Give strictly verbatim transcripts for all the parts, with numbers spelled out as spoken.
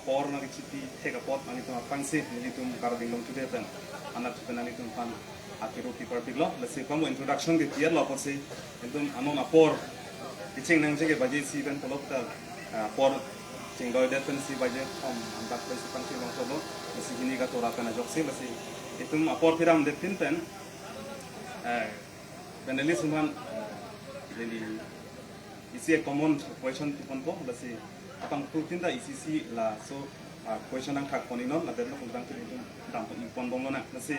apor nangchipi thek apot nangtum aphrangsi nelitum Karbi Anglong Today pen anat pen nelitum aphan akiru kiparpiklo. Lasi pamo introduction ke clear lo apotsi nelitum anon apor kecheng nangji ke baje isi pen pulo ta, ah, apor chingdoi det pensi baje thom antak pensi pangsi long solo. Lasi hini katora pen ajoksi lasi nelitum apor piram det pin pen, eh, panelist aphan, eh, neli isi a common question pu ponpo, lasi aphrang tu tin ta isi isi laso, ah, question nangthak pon iknon, ladak lo kongtang tu nelitum dam pon ikpon bomlo nang. Lasi,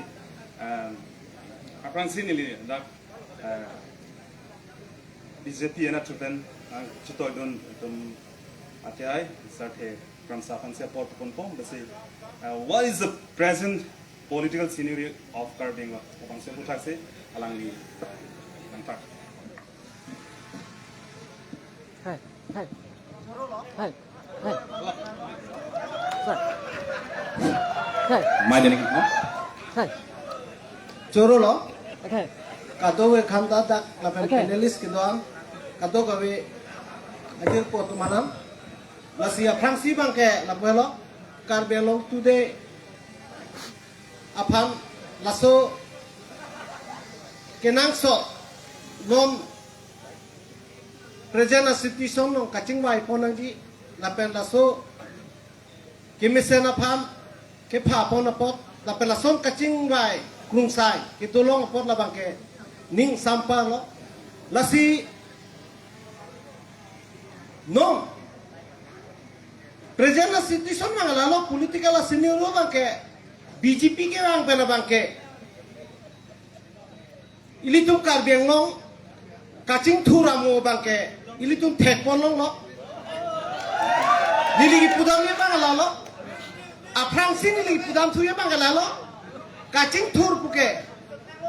ah, aphrangsi neli dak, ah, B J P anat pen, ah, chitoi dun itum ati ai, Sir The Kramsa aphansi apor pu ponpo, lasi, ah, what is the present political scenario of Karbi Anglong? Aphrangsi aphuthak si alangli nangthak. Hai, hai. Hai, hai. Hai. Hai. Mai dene ki, ha? Hai. Choro lo. Okay. Kadokave khanta dak lapen Okay. panelist kedo-an. Kadokave ajirpo atum aphan. Lasi aphrangsi abangke lapu helo. Karbi Anglong Today aphan laso kenangsot non present a situation along kachingvai pon nangji lapen laso kemesen aphan kepha pon apot lapen lason kachingvai krungsai kedolong apot labangke ning sampar lo. Lasi non present a situation abang lalo political a scenario abangke B J P kevang pen abangke ilitum Karbi Anglong kachingthur amo abangke ilitum thek pon longlo. Neli kipudam ye abang lalo. Aphrangsi neli kipudam thu ye abang lalo. Kachingthur puke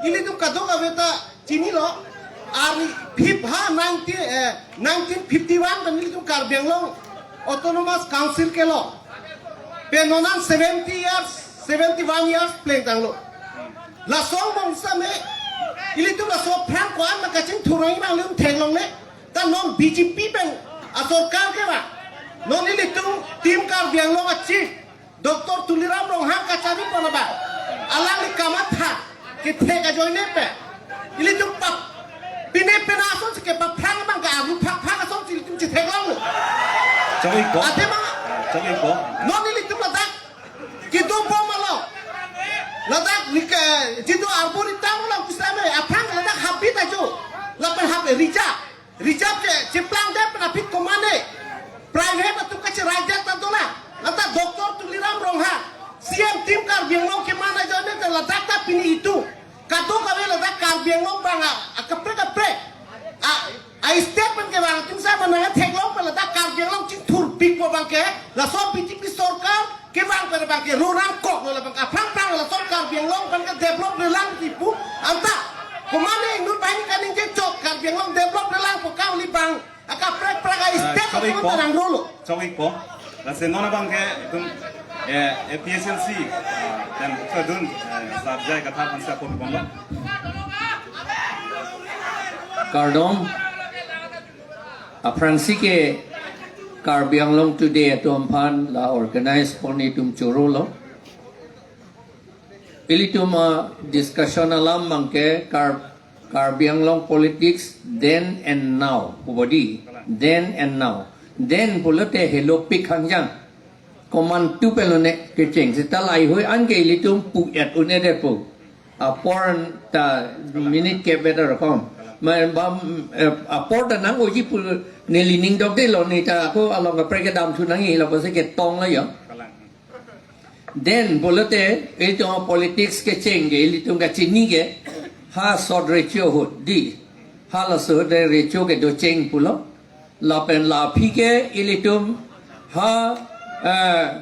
ilitum kadokave ta chinilo. Arni phip ha nineteen, eh, nineteen fifty-one pen ilitum Karbi Anglong Autonomous Council kelo. Pen non an seventy years, seventy-one years plengtanglo. Laso angbong same ilitum laso aphrang ko-an nangkachingthur nangji abang ilitum theklongle. Ta non B J P pen asorkar kevang. Non ilitum Team Karbi Anglong a chief Doctor Tuliram Ronghang kachari pon abang, alangli kamatha kethek ajoine pen ilitum pap pine pena asonsi kepaphrang abangke arlu phak phak asonsi ilitum chetheklong. Chongik po. Athema Chongik po. Non ilitum ladak kedobom along, ladak rik-, eh, jitu arboretum along pusitame aphrang ladak habit ajo lapen hab reserve. Reserve che, cheplang det pen aphi komane private atum kacherai det ta dolang. Anta Doctor Tuliram Ronghang, C M Team Karbi Anglong keman ajoine ta ladak ta pini itum kadokave ladak Karbi Anglong abang a, akaprek kaprek a, a state pen kevang atum sa mana theklong pen ladak Karbi Anglong chingthurpikpo abangke laso B J P sorkar kevang pen abangke ro rangkok lo labang aphrang phrang lason Karbi Anglong pen ke develop relang tipu anta. Komane inut banghini kaningje chot Karbi Anglong develop relang pu kangli abang akaprek prek a state Chongik po. Tarang rolo. Chongik po. Lasi non abangke itum, eh, A P H L C, eh, dan kedun, eh, Sar J I Kathar aphansi apor bomlo. Kardom. Aphrangsi ke Karbi Anglong Today atum aphan la organize pon itum choro lo. Ilitum a discussion alam abangke Kar-, Karbi Anglong politics then and now. Pu bodi, then and now. Then pulote helopik hangjang. Komantu pelone kecheng. Seta laheihui anke ilitum pu-et un-edet po. Apor ta minute ke better kom. Ma, bam, eh, apor ta nang-oji pu neli ning dokde lo, ne ta ako along kaprek kedam thu nangji lapusi ketong lo yo. Then pulote ilitum politics kecheng ke ilitum kachini ke ha sot recho ahut di. Halaso ahut recho kedo cheng pulo. Lapen la aphi ke ilitum ha, eh,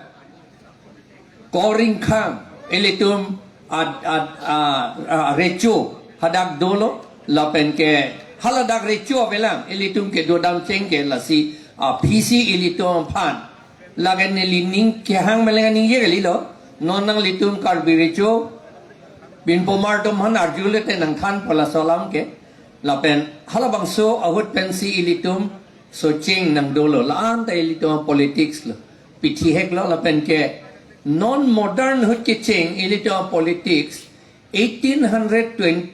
Koring khang ilitum ad, ad, a, a, recho hadak dolo lapen ke haladak recho avelang ilitum kedodam cheng ke lasi aphisi ilitum aphan. Lake neli ning kehang meleng ningje kalilo. Non nanglitum Karbi recho binpomar atum aphan arjule te nangthanpo laso alam ke. Lapen halabangso ahut pensi ilitum socheng nangdolo, la-an ta ilitum politics lo. Pithihek lo lapen ke non modern ahut kecheng ilitum politics eighteen hundred twenty,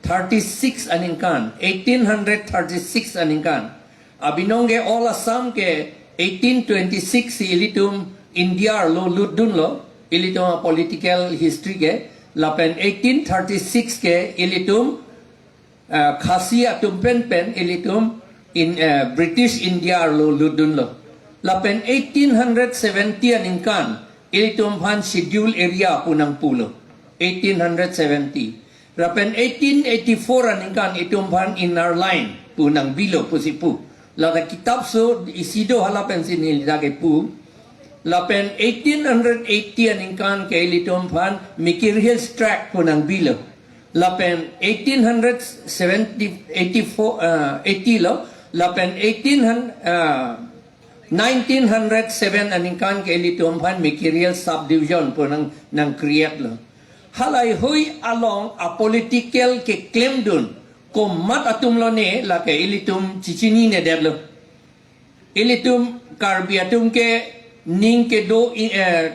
thirty-six aningkan, eighteen hundred thirty-six aningkan. Abinong ke all Assam ke eighteen twenty-six si ilitum India arlo lutdunlo, ilitum a political history ke, lapen eighteen thirty-six ke ilitum, uh, Khasi atum pen pen ilitum in, uh, British India arlo lutdunlo. Lapen eighteen hundred seventy aningkan ilitum aphan schedule area pu nangpulo. Eighteen hundred seventy. Lapen eighteen eighty-four aningkan itum aphan inner line pu nangbilo pusi pu. Lata kitap so isi do, hala pensi neli ta kepu. Lapen eighteen hundred eighty aningkan ke ilitum aphan Mikir Hills Tract pu nangbilo. Lapen eighteen hundred seventy, eighty-four, uh, eighty lo. Lapen eighteen hundred, uh, nineteen hundred seven aningkan ke ilitum aphan Mikir Hills Subdivision pu nang, nang create lo. Halahei along a political keklemdun komat atum lo ne lake ilitum chichinine detlo. Ilitum Karbi atum ke ning kedo i-, eh,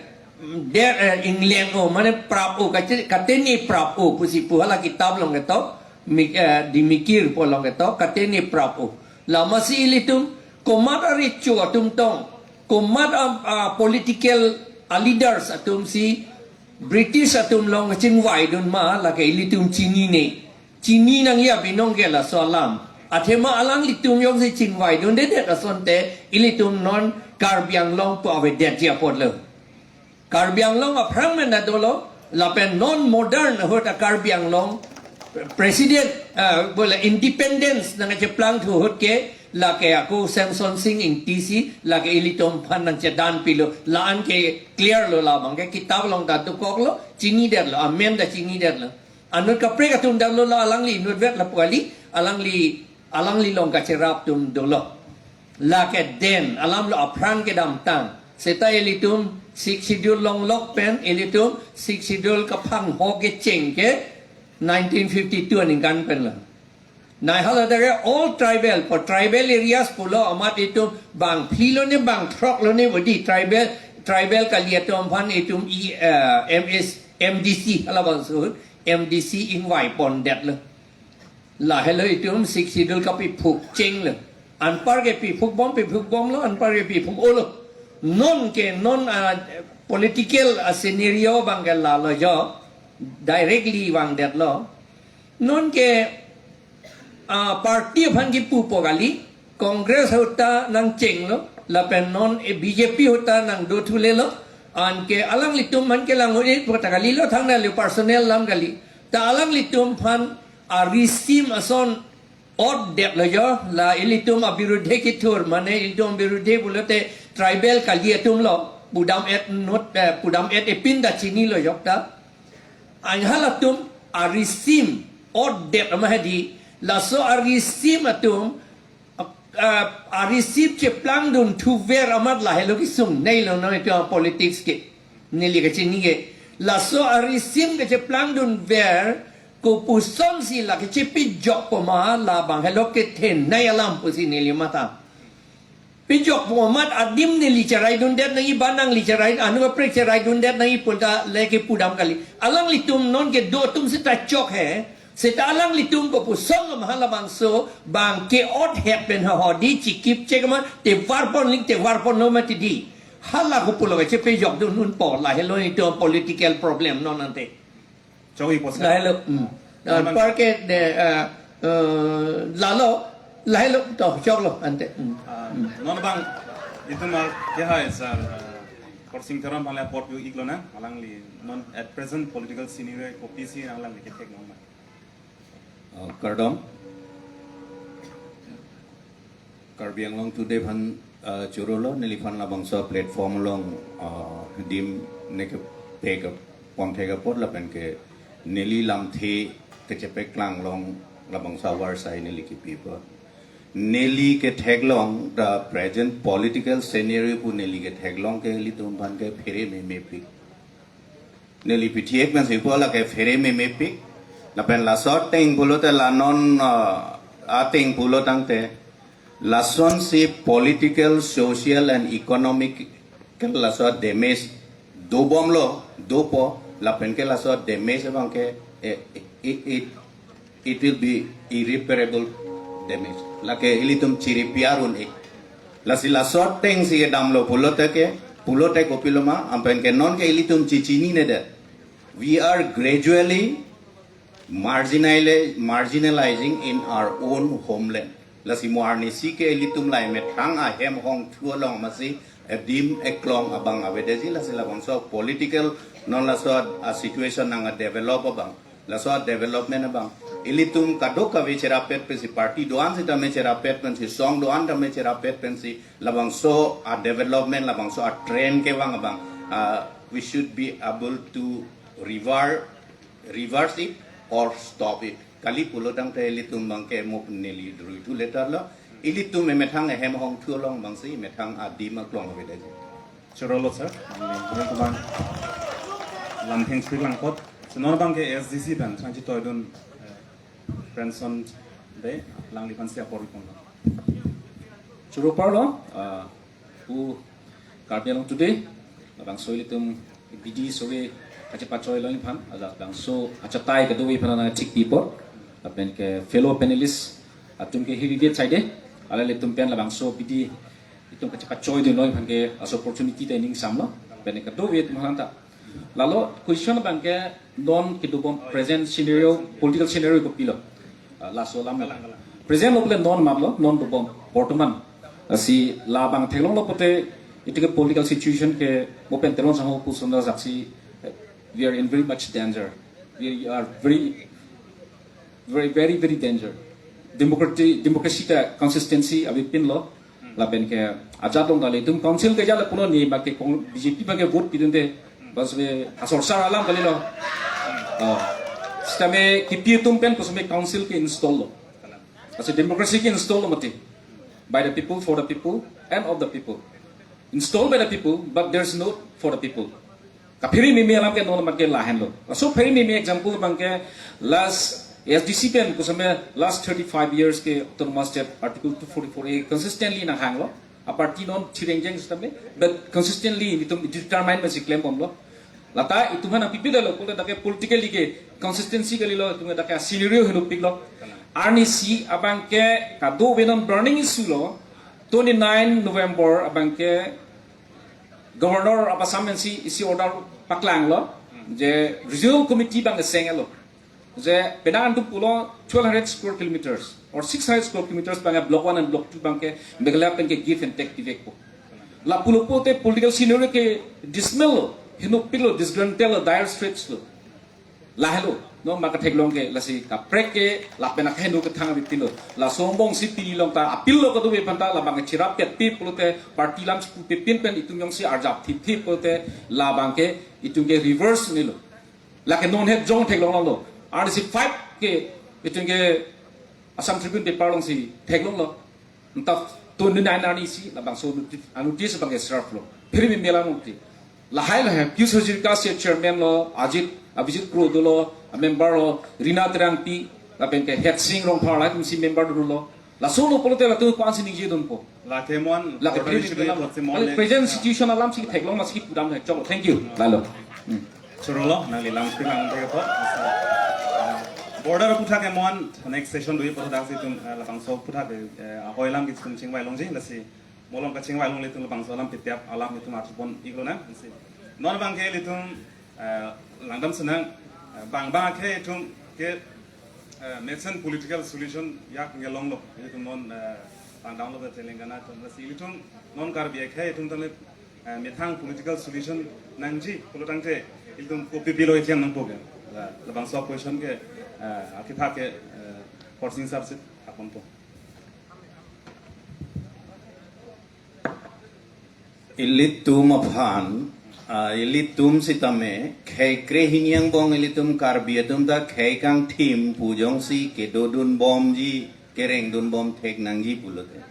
der, eh, ingleng o, mane prap o, kate-, katene prap o pusi pu hala kitap along ketok, Mik-, eh, Dimikir pu along ketok, katene prap o. Lamasi ilitum komat arecho atum tong, komat a, a political a leaders atum si British atum along chingvaidun ma lake ilitum chinine. Chini nangji abinong ke laso alam. Athema alanglitum jongsi chingvaidundedet asonte ilitum non Karbi Anglong pu avedetji apotlo. Karbi Anglong aphrang men dolo, lapen non modern ahut a Karbi Anglong president, ah, bole independence nangcheplangthu ahut ke lake ako Semson Sing Ingti si lake ilitum aphan nangchedanpilo. La-an ke clear lo, labang ke kitap along ta dokoklo, chinidetlo, amen ta chinidetlo. Anut kaprek atum damlo, la alangli inutvet lapu kali, alangli, alangli along kacherap atum dolo. Lake den alam lo aphrang kedamtang. Seta ilitum Sixth Schedule longlok pen ilitum Sixth Schedule kaphangho kecheng ke nineteen fifty-two aningkan pen lo. Nai hala dare all tribal, pu tribal areas pulo amat itum bang phli lo ne, bang throk lo ne bodi tribal, tribal kali atum aphan itum i, eh, M S, M D C, halabangso M D C ingvai pondetlo. Lahelo itum Sixth Schedule kapiphuk chenglo. Anpar ke piphuk bom, piphuk bomlo, anpar ke piphuk olo. Non ke non, ah, political, ah, scenario abang ke lalo jo, directly vangdetlo. Non ke, ah, party aphan kipupo kali, Congress ahut ta nangchenglo, lapen non, eh, B J P ahut ta nangdothulelo, anke alanglitum aphan kelang ahut ta kalilo, thangnat le personal alam kali. Ta alanglitum aphan a regime ason otdetlo jo, la ilitum abirudhe kethur, mane ilitum abirudhe pulote tribal kali atumlo, pudam-et not, eh, pudam-et epin ta chinilo jok ta. Anke halatum a regime otdet amat hedi, laso a regime atum, ah, a regime cheplangdunthuver amat lahelo kesung neilo non itum politics ke. Neli kachini ke. Laso a regime kecheplangdunver kopusonsi la kechepejokpo ma, labang helo kethenei alam pusi neli matha. Pejokpo amat adim neli cheraidundet nangji, ba nangli cherai, anut kaprek cheraidundet nangji pu ta le kepudam kali. Alanglitum non kedo atum seta chok he. Seta alanglitum kopuson ma halabangso bang ke-othet pen ha hodi chikip chek ma, tevarpon ling tevarponlo ma tidi. Hala kopulo kechepejokdun unpo, lahelo itum political problem non ante. Chokji po sir. Lahelo, hmm. Ah, non bang anpar ke de, ah, eh, lalo, lahelo to choklo ante. Hmm. Ah, non bang itum ar ke hai sir, ah, Khorsing Teron aphan le apot yu-iklo na, alangli non at present political scenario kopisi alangli kethek non ma. Ah, kardom. Karbi Anglong Today aphan, ah, chorolo, neliphan labangso platform along, ah, adim neke pek pon thek apot lapen ke neli lamthe kechepeklang along labangso avarsai neli kipi apot. Neli ketheklong, the present political scenario pu neli ketheklong ke ilitum aphan ke phere memepik. Neli pithihek pen sipu lake phere memepik. Lapen laso ateng pulote la non, ah, ateng pulo tangte lasonsi political, social and economic Ke laso damage dobomlo, dopo, lapen ke laso damage abang ke, eh, it, it, it will be irreparable damage. Lake ilitum chiri piarun ik. Lasi laso ateng si kedamlo pulote ke, pulote kopiloma, ampen ke non ke ilitum chichinine det. We are gradually marginali-, marginalizing in our own homeland. Lasi mo arnisi ke ilitum lahei methang ahem hongthu along masi adim eklong abang avedetji, lasi labangso political non laso a situation nang develop abang. Laso development abang. Ilitum kadokave cherapet pensi party do-an sitame cherapet pensi, song do-an tame cherapet pensi, labangso a development, labangso a trend kevang abang. Ah, we should be able to rever-, reverse it or stop it. Kali pulo tangte ilitum abang ke mo neli druithu letter lo. Ilitum emethang ehem hongthu along abangsi methang adim eklong avedetji. Chorolo sir, nangli teman lamtheng speak lang apot. So non abang ke S D C pen thrangchi toidun, eh, Friendson Bey, alangliphan si apor ripon lo. Choro parlo, ah, pu Karbi Anglong Today, labangso ilitum bidi sore kachepachoilo aphan, labangso achatai kadokave aphan nangthik pipo, lapen ke fellow panelist atum ke hiri det saide, alanglitum pen labangso bidi itum kachepachoidunlo aphan ke laso opportunity ta ning samlo, lapen kadokave atum aphan ta. Lalo question abang ke non kedobom present scenario, political scenario kopilo. Ah, laso alam lo. Present lo pule non matlo, non dobom, bortoman. Lasi labang theklonglo pote, itum ke political situation ke, mo pen Teron sangho pu sunda saksi, eh, we are in very much danger. We are very, very, very, very danger. Democracy, democracy ta consistency avepinlo. Lapen ke ajat along ta ilitum council ke jala pulo ni abang ke kong-, B J P abang ke vote pidunde. Bas be asor sar alam kalilo. Oh. Sitame kipi atum pen kusme council ke install lo. Ase democracy ke install lo mati. By the people, for the people, and of the people. Installed by the people, but there's no for the people. Kaphere meme alam ke non abang ke lahenlo. So phere meme example abang ke last S D C pen kusme last thirty-five years ke Autonomous State Article two forty-four A consistently nanghanglo. A party non chirengjeng sitame, but consistently itum determine pensi klembomlo. Lata itum aphan nangpipe detlo, pule dak ke politically ke consistency kalilo, itum dak ke scenario henopiklo. Arnisi abang ke kadokave non burning issue lo, twenty-nine November abang ke Governor of Assam pensi isi order paklanglo, je regional committee abang senglo. Je penang antum pulo twelve hundred square kilometers or six hundred square kilometers abang block one and block two abang ke Meghalaya pen ke give and take tivekpo. La pulo pote political scenario ke dismal lo, henopiklo, disgruntled lo, dire straits lo. Lahelo, non abang ke theklong ke, lasi kaprek ke, lapen akheno kethang avepinlo. Laso angbong si pini along ta appeal lo kadokave aphan ta, labang ke chirapet pi pulote, party alam si pupepin pen itum jongsi arjap thipthip pulote, labang ke itum ke reverse nilo. Lake non het jong theklonglo. Arnisi five ke itum ke Assam Tribune paper alongsi theklonglo. Anta twenty-nine arnisi labangso noti-, a notice abang ke serve lo. Phere meme alam mukti. Lahai lahai, Pijush Hazarika si chairman lo, Ajit, Abhijit Kro dolo, a member lo, Rina Terangpi, lapen ke Hetsing Rongphar lahai atum si member dolo. Laso lo pulote latum ko-an si ningjedunpo. Lake mon, Lake order phere issue meme alam. Kotsi mon Kali le. Present situation alam si theklong mas ki pudam hai. Cholo, thank you. Lalo. Hmm. Chorolo, nangli lam speak lang thek apot. Border aphuthak ke mon, next session do aphuthak si itum, eh, labangso aphuthak, eh, ahoi alam ke itum chingvai longji, lasi mo along kachingvai longle itum labangso alam pitep, alam itum arjupon iklo na, lasi. Non abang ke ilitum, eh, langdam senang, eh, bang bang ke itum ke, eh, mesen political solution yak ngelonglo, ilitum non, eh, langdamlo ke Telangana atum, lasi ilitum non Karbi akhei atum tale, eh, methang political solution nangji pulo tangte ilitum kopi pilo etiam nangpo ke. La, labangso question ke, eh, akitha ke, eh, Khorsing sir si aponpo. Ilitum aphan, ah, ilitum sitame, khei kre hini angbong ilitum Karbi atum ta khei kangthim pu jongsi kedodunbomji, kerengdunbom thek nangji pulote.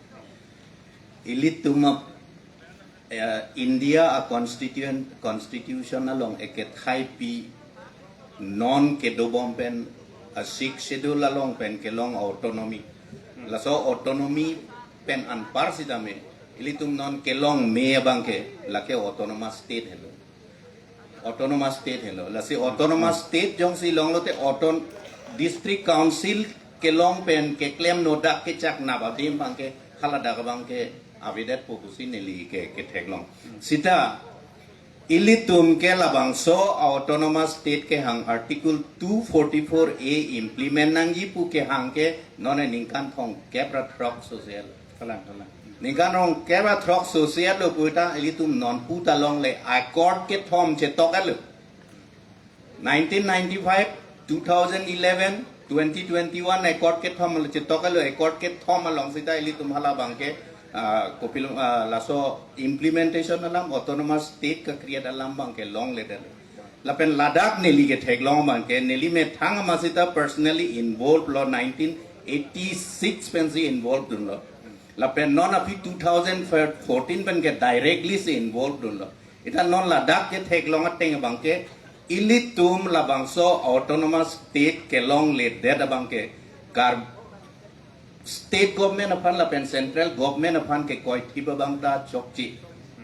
Ilitum ap-, eh, India a constitution, constitution along ekethai pi non kedobom pen, a sixth schedule along pen kelong autonomy. Laso autonomy pen anpar sitame, Ilitum non kelong me abang ke, lake autonomous state helo. Autonomous state helo. Lasi autonomous state jongsi longlo te auton-, district council kelong pen keklem nodak kechak nap adim abang ke, haladak abang ke avedetpo pusi neli ke, ketheklong. Sita ilitum ke labangso autonomous state kehang Article two forty-four A implement nangji pu kehang ke non ningkan thomkep ra throk sosel. Kalang, kalang. Ningkan thomkep ra throk sosel lo pu ta ilitum non pu ta longle accord kethom chetok-et lo. Nineteen ninety-five, two thousand eleven, twenty twenty-one accord kethom chetok-et lo, accord kethom along sita ilitum halabang ke, ah, kopilo, ah, laso implementation alam, autonomous state ke-create alam abang ke longledet lo. Lapen ladak neli ketheklong abang ke, neli methang ama sita personally involved lo, nineteen eighty-six pensi involved dunlo. Lapen non aphi two thousand fourteen pen ke directly si involved dunlo. Ita non ladak ketheklong ateng abang ke, ilitum labangso autonomous state kelongledet abang ke, Kar-, state government aphan lapen central government aphan kekoithip abang ta chokche.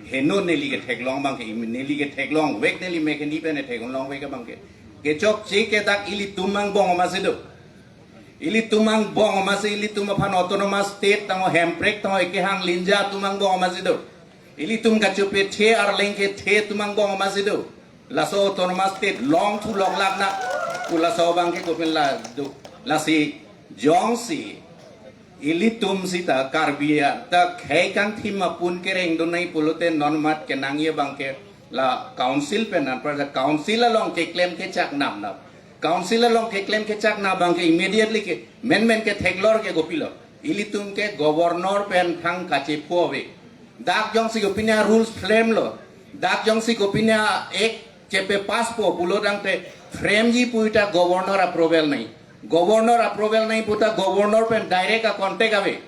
Heno neli ketheklong abang ke, im-, neli ketheklongvek, neli mekeni pen theklongvek abang ke, kechokche ke dak ilitum angbong ma si do. Ilitum angbong ma si, ilitum aphan autonomous state tangho, Hemprek tangho, ekehang Linja atum angbong ma si do. Ilitum kachupethe arleng kethe atum angbong ma si do. Laso autonomous state longthu longlak nang pu laso abang ke kopilo do. Lasi jongsi ilitum sita Karbi a ta khei kangthim apun kereng dun nai pulote non mat kenangji abang ke la council pen anpar, council along keklem kechak nap nap. Council along keklem kechak nap abang ke immediately ke menmen ketheklong ke kopilo. Ilitum ke governor pen thang kachepho ave. Dak jongsi kopine rules frame lo, dak jongsi kopine act chepass po pulo tangte, frame ji pu ta governor approval nangji. Governor approval nangji pu ta governor pen direct a-contact ave.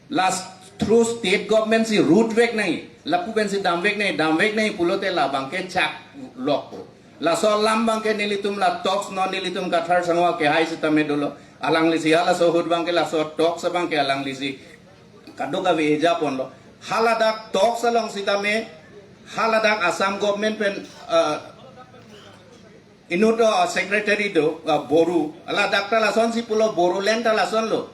Lasi through state government si route vek nangji, lapu pensi damvek nangji, damvek nangji pulote labang ke chak lokpo. Laso alam abang ke nelitum la talks non nelitum Kathar Sangho kehai sitame dolo. Alanglisi halaso ahut abang ke laso talks abang ke alanglisi kadokave eja ponlo. Haladak talks along sitame, haladak Assam government pen, uh, inut, uh, secretary do, uh, Boro. Ladak ta lasonsi pulo, Bodoland ta lasonlo.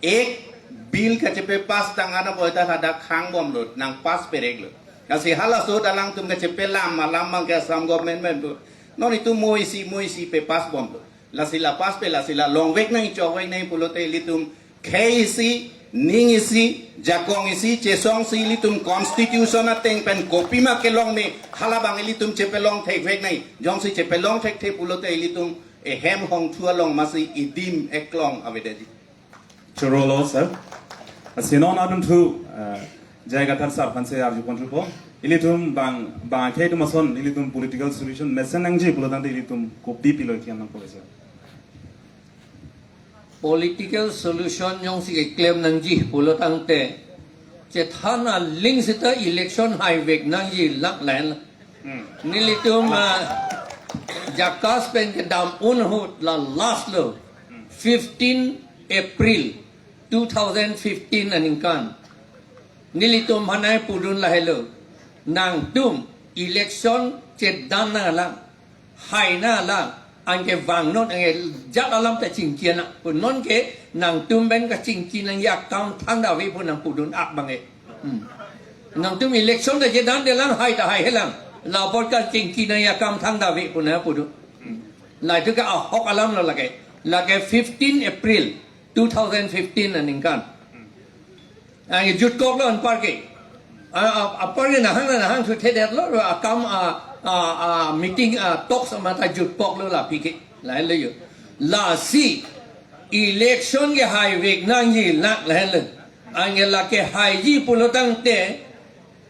Ek bill kachepass tang ana boy ta ladak hangbomlo, nangpass pereklo. Lasi halaso ahut alangtum kachepelam alam abang ke Assam government pen pu, non itum mo isi mo isi papass bomlo. Lasi la passpe, lasi la longvek nangji, chokvek nangji pulote ilitum khei isi, ning isi, jakong isi chesongsi ilitum constitution ateng pen kopima kelong me, halabang ilitum chepelong thekvek nangji. Jongsi chepelong thekthe pulote ilitum ehem hongthu along masi idim eklong avedetji. Chorolo sir. Lasi non adunthu, eh, J I Kathar sir aphansi arju ponthupo. Ilitum bang, bang akhei atum ason, ilitum political solution mesen nangji pulo tangte ilitum kopi pilo kiam nangpo sir? Political solution jongsi keklem nangji pulo tangte, chethan aling sita election haivek nangji lak lain. Hmm. Nelitum, ah, JACAS pen kedam un ahut la last lo, fifteen April two thousand fifteen aningkan. Nelitum aphan nangpudun lahelo, nangtum election chedan nang alam, hai nang alam, anke vangnon, anke jat alam ta chingki nang pu, nonke nangtum pen kachingki nangji akam thangta ave pu nangpudun ak abang ke. Hmm. Nangtum election ta chedandelang, hai ta haihelang, la apot kachingki nangji akam thangta ave pu nangpudun. Hmm. La itu ke ahok alam lo lake. Lake fifteen April two thousand fifteen aningkan. Anke jutkoklo anpar ke. A, a, anpar ke nahang nahang thuthedetlo, akam, a, a, a, meeting, a, talks mata jutkoklo la aphi ke. Lahelo yo. Lasi election ke haivek nangji lak lahelo. Anke lake haiji pulo tangte,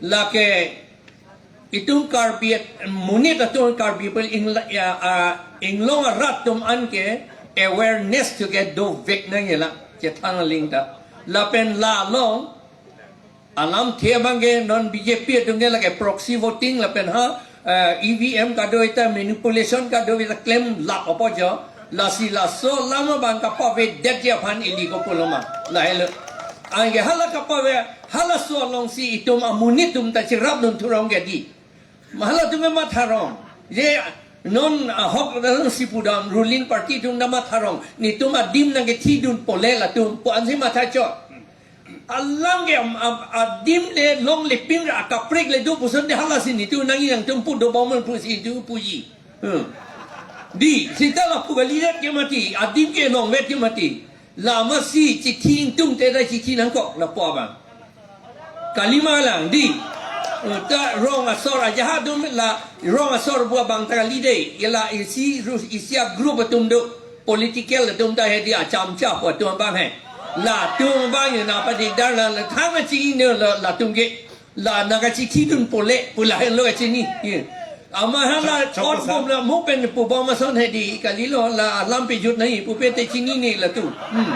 lake itum Karbi at-, monit atum Karbi pen ing-, ya, ah, inglong arat atum anke awareness tu ke dovek nangji la chethan aling ta. Lapen la along alamthe abang ke non B J P atum ke lake proxy voting lapen ha, eh, E V M kadokave ta manipulation kadokave ta klemlap apot jo. Lasi laso alam abang kapavedetji aphan ili kopulo ma. Lahelo. Anke hala kapaver, halaso alongsi itum amonit atum ta cherapdun thurong ke dei. Halatum ke matharong. Je non ahok dan si pudam ruling party atum ta matharong. Netum adim nangkethidun pole latum pu ansi mathachot. Alang ke am, am, adim le longle pinra akaprek le do puson de halasi netum nangji nangtum pu dobom pusi netum puji. Hmm. Dei, seta lapu kalidet ke mati, adim kelongvet ke mati. Lama si chithi ingtung te ta chithi nangkok lapu abang. Kalima lang, dei. Eh, ta rong asor aja ha dum la rong asor pu abang ta kali dei. Ila isi rus isi a-group atum do. Political atum ta he dei, achamcha pu atum abang he. Latum abang ye nangpadikdar la, la thang a chini ne la, latum ke. La nangkachithidun pole pu lahenlo kachini. Ye. Amat hala Chok-, chok ot ko sa. Bom la mo pen pubom ason he dei, kalilo la alam pejut nangji pupe te chinine latum. Hmm.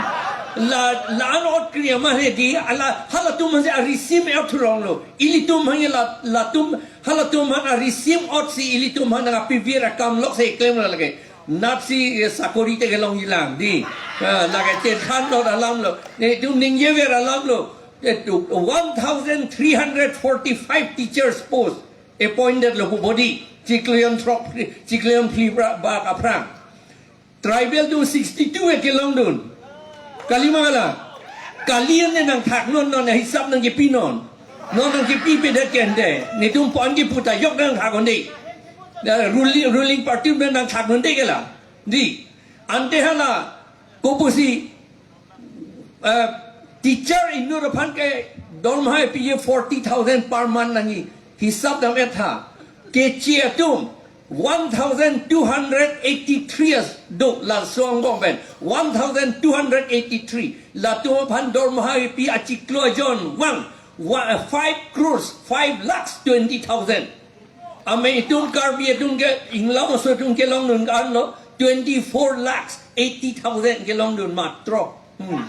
La, la-an ot kri amat he dei, ala halatum aphansi arisim ot thuronglo. Ilitum aphan la, latum, halatum aphan arisim otsi ilitum aphan nangkapivir akam lok si klemlo lake. Natsi, eh, sakori te kelongji lang dei. Ah, lake chethan lo alamlo. Netum ningjever alamlo. Eh, to one thousand three hundred forty-five teachers post appointed lo pu body. Chiklo jon throk, chiklo jon phli bra-, bak aphrang. Tribal atum sixty-two e kelongdun. Kalima lang. Kali ne nangthak non, non hisap nangkepi non. Non nangkepi pedet ke ante. Netum pon kipu ta yok nangthak un dei. Eh, ruling, ruling party atum nangthak un dei ke la. Dei. Ante hala kopusi, eh, teacher inut aphan ke dormaha piji forty thousand per month nangji. Hisap dam-et tha. Keche atum one thousand two hundred eighty-three as do laso angbong pen. One thousand two hundred eighty-three. Latum aphan dormaha pi achiklo ajon vang. Wa-, five crores, five lakhs twenty thousand. Amat itum Karbi atum ke inglam aso atum kelongdun anlo twenty-four lakhs eighty thousand kelongdun matro. Hmm.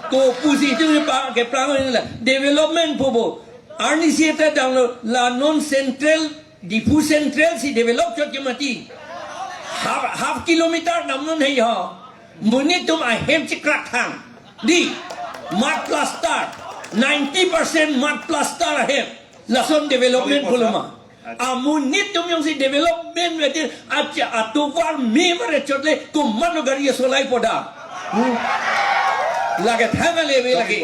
Kopusi itum kepa-, keplang la development pu bo. Arnisi ta danglo la non central, Diphu central si develop chot ke mati. Half, half kilometer dam non he ho. Monit atum ahem chikrak thang. Dei, mud plaster. Ninety percent mud plaster ahem. Lason development pulo ma. Amonit atum jongsi development mati, acha atovar me mare chot le komatlo gari asolai po da. Hmm. Lake thang ale ave lake.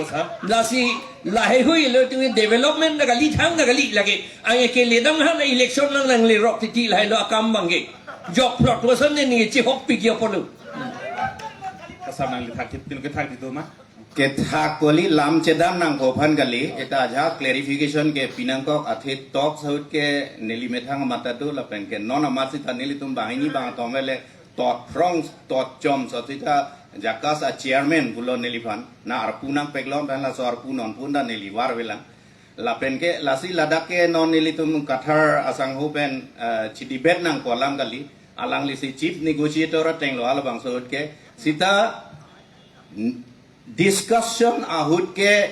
Lasi laheihui lo itum development ta kali, thang ta kali lake. Anke keledam hala election lang nanglerok titi lahelo akam abang ke. Jok plot koson ne ningje chihokpik ya polo. Kasam nangli thak kit, tin ke thak di do ma. Kethak kali lam chedam nangkok aphan kali, eta ajahak clarification kepi nangkok, athe talks ahut ke neli methang amat ta do lapen ke non amat sita nelitum banghini bang atum avele tot phrong tot chom so sita JACAS a chairman pulo neliphan, na arpu nangpeklo pen laso arpu non pun ta neli varvelang. Lapen ke lasi ladak ke non nelitum Kathar asangho pen, eh, chidebate nangkok alam kali, alanglisi chief negotiator atenglo halabangso ahut ke, sita n-, discussion ahut ke,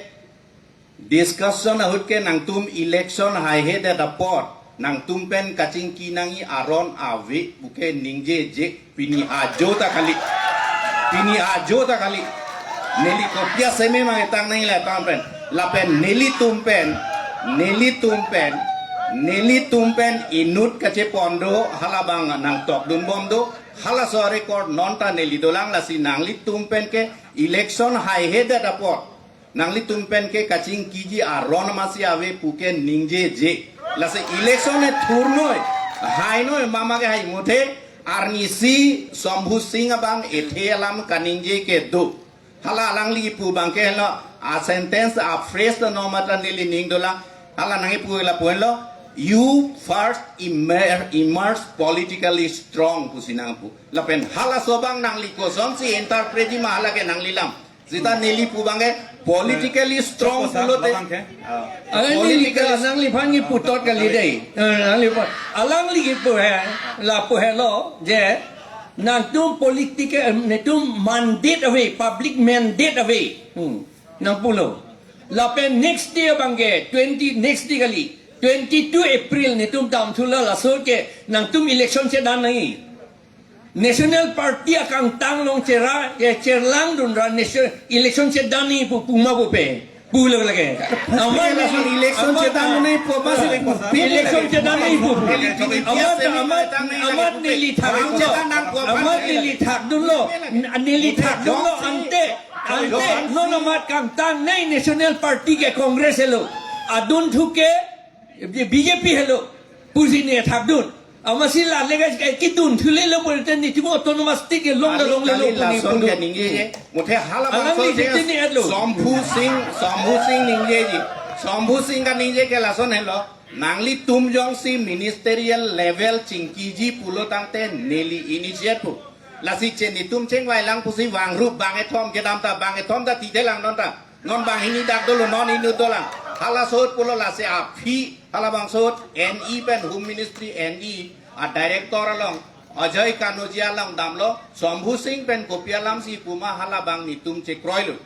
discussion ahut ke nangtum election haihedet apot nangtum pen kachingki nangji aron ave puke ningjeje, pini ajo ta kali. Pini ajo ta kali. Neli kopi asai me mang etang nangji la tang pen. Lapen nelitum pen, nelitum pen, nelitum pen inut kachepon do, halabang nangtokdunbom do, halaso record non ta neli dolang, lasi nanglitum pen ke election haihedet apot nanglitum pen ke kachingkiji aron amatsi ave puke ningjeje. Lasi election e thurnoi, hainoi, mama ke hai muthe, arnisi Shambhu Singh abang ethe alam kaningje ke do. Hala alangli kipu abang ke lo, a sentence, a phrase lo no mata neli ning dolang. Hala nangkipu lapu henlo, "You first emer-, emerge politically strong," pusi nangpu. Lapen halaso abang nangli kosonsi interpret ji ma hala ke nangli lam. Sita neli pu abang ke politically strong pulote. Abang ke, ah, ah, neli ke politically nangliphan kipu tot kali dei. Eh, nangliphan. Alangli kipu he, lapu helo, je, nangtum political, eh, netum mandate ave, public mandate ave. Hmm. Nangpulo. Lapen next day abang ke, twenty, next day kali. Twenty-two April netum damthulo laso ke, nangtum election chedan nangji. National Party akangtang along chera, ya cherlangdun ra nation, election chedamnang pu puma pupe. Pulo lake. Amat lason election chedamnang pu apa sih? Election chedamnang pu. Amat, amat, amat neli thakdunlo. Amat neli thakdunlo. Neli thakdunlo ante. Ante non amat kangtangnei National Party ke Congress helo. Adunthu ke B J P helo. Pusi ne thakdun. Amatsi la lega ke kidun thulelo pulote nelitum autonomous state ke longle longlelo kali pu ne lason pudun. Ke ningjeje. Muthe halabangso alangli je sitini etlo. Shambhu Singh, Shambhu Singh ningjeje. Shambhu Singh kaningje ke lason helo. Nanglitum jongsi ministerial level chingkiji pulo tangte neli initiate pu. Lasi che nelitum chingvailang pusi vangrup bangkethom kedam ta bangkethom ta tithelang non ta. Non banghini dak dolo, non inut dolang. Hala ahut pulo lasi aphi, halabangso ahut N E pen Home Ministry N E a director along, Ajay Kanoja along damlo, Shambhu Singh pen kopi alamsi puma halabang nelitum chekroilo.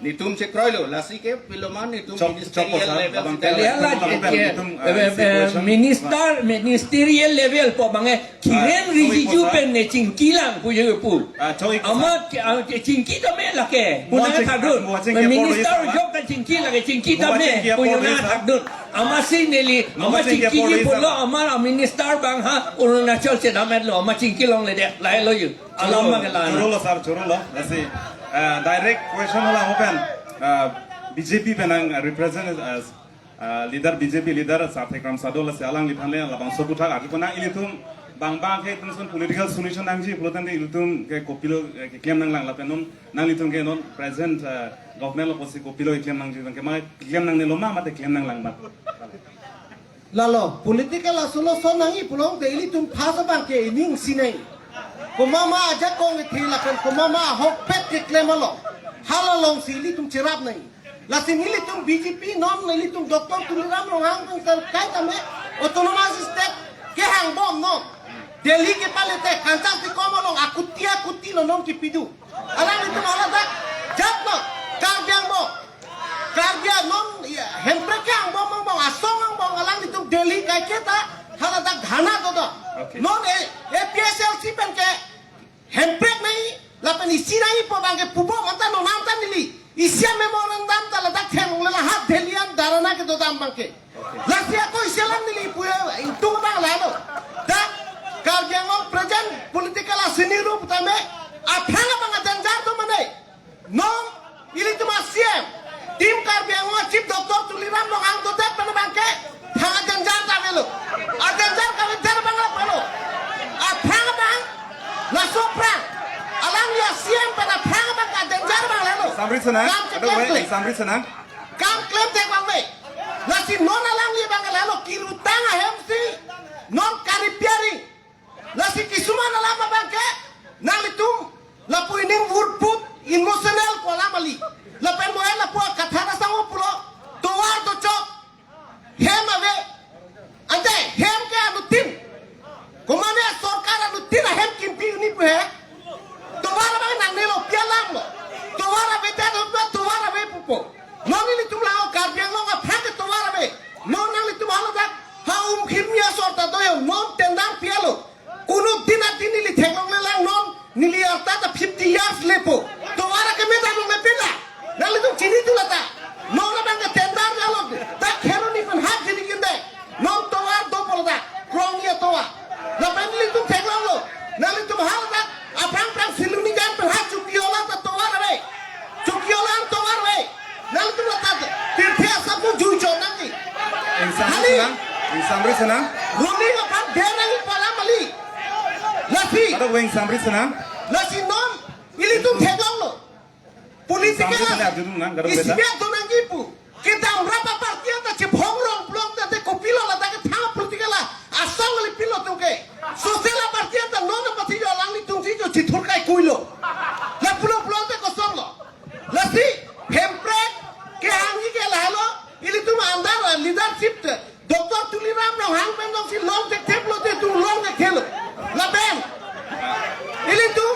Nelitum chekroilo, lasi ke piloma nelitum chok, ministerial chok level abang sita kali hala pen je, nelitum, eh, eh, eh, situation. Minister, ministerial level pu abang eh, Kiren Rijiju pen ne chingkilang pujo pu. Ah, chok ik amat ke, ah, ke chingki tame lake. Puna thakdun. Minister jok ta chingki lake, chingki tame pujo na thakdun. Amatsi neli, amat chingki pulo, amat minister bang ha Arunachal chedametlo, amat chingki longle de, lahelo yo. Alam bang la. Chorolo sir, chorolo. Lasi, ah, direct question hala open. Ah, B J P pen nang represent as Ah, leader B J P leader Sarthe Kramsa do lasi alangliphan le labangso aputhak arju pon nang ilitum bang bang ke itum son political solution nangji pulo tangte ilitum ke kopilo, eh, keklem nanglang lapen non nanglitum ke non present, eh, government lo pusi kopilo keklem nangji bang ke ma keklem nangnelo ma mate klem nanglang ma. Lalo political a solution nangji pulote ilitum phas abang ke ining sinai. Komat ma ajakong ithi lapen komat ma ahokpet keklem along. Hala alongsi ilitum cherap nangji. Lasi nelitum B J P non nelitum Doctor Tuliram Ronghang pen sir kai tame autonomous state kehangbom non. Delhi kepale te kanchan ti kom along akuti akuti lo non kipidu. Alanglitum haladak jat non Karbi Anglong. Karbi Anglong ya, Hemprek kehangbom angbong, asong angbong alanglitum Delhi kaiketa haladak dhana dodok. Okay. Non A P H L C pen ke Hemprek nangji, lapen isi nangji pu abang ke pupo mata non anta neli. Isi a memorandum ta ladak theng le lahat Delhi an dharana kedo dam abang ke. Lasi ako isi alam neli pu itum abang lalo. Dak Karbi Anglong present political a scenario pu tame aphrang abang a danger do mane. Non ilitum a C M, Team Karbi Anglong a Chief Doctor Tuliram Ronghang dodet pen abang ke, thang a danger ta avelo. A danger kave der abang la palo. Aphrang abang, laso aphrang. Alangli a C M pen aphrang abang ke a danger abang lalo. Samri senang. Kam ada wai, klemkle. Samri senang. Kam klemkle abang ve. Lasi non alangli abang lalo kirutang ahem si. Non kari piari. Lasi kisuman alam abang ke, nanglitum, lapu ining vurput, emotional pu alam kali. Lapen mo lapu akathara sango pulo, tovar dochok, hem ave, ante hem ke anuttin. Komane sorkar anuttin ahem kimpi uni pu he. Tovar abang nangnelo pi alam lo. Tovar ave te tovar ave pupo. Non ilitum la-o Karbi Anglong aphan ke tovar ave. Non nanglitum haladak ha um khimia sorta doyo non tendang pialo. Kuno din atin neli theklonglelang non neli arta ta fifty years lepo. Tovar akeme damlongle pila. Nanglitum chinithu lata. Non abang ke tendang lalo. Dak khelo ni pen hak jini kinde. Non tovar do pulo dak. Krong ya tovar. Lapen nelitum theklonglo. Nanglitum haladak. Aphrang phrang Siluni jan pen ha Chokiola ta tovar ave. Chokiola an tovar ave. Nanglitum lata pirthe asap mo jui chon nangji. Eng Samri Hali. Senang, Eng Samri Senang. Ruling aphan der nangji pu alam kali. Lasi. Kadokave Eng Samri Senang. Lasi non ilitum theklonglo. Political. Sambil sana arjudun nang, garang beda. Isbiak do nangji pu. Kedam rap aparty anta chephong rong plong tate kopilo ladak ke thang political a asong le pilo atum ke. Social aparty anta non aparty jo alanglitum si jo chithur kai kuilo. La pulo pulo te kosong lo. Lasi Hemprek kehangji ke lahelo ilitum andar leadership te. Doctor Tuliram Ronghang pen dong si long tek thep lo te tu long tek thelo. Lapen. Ilitum.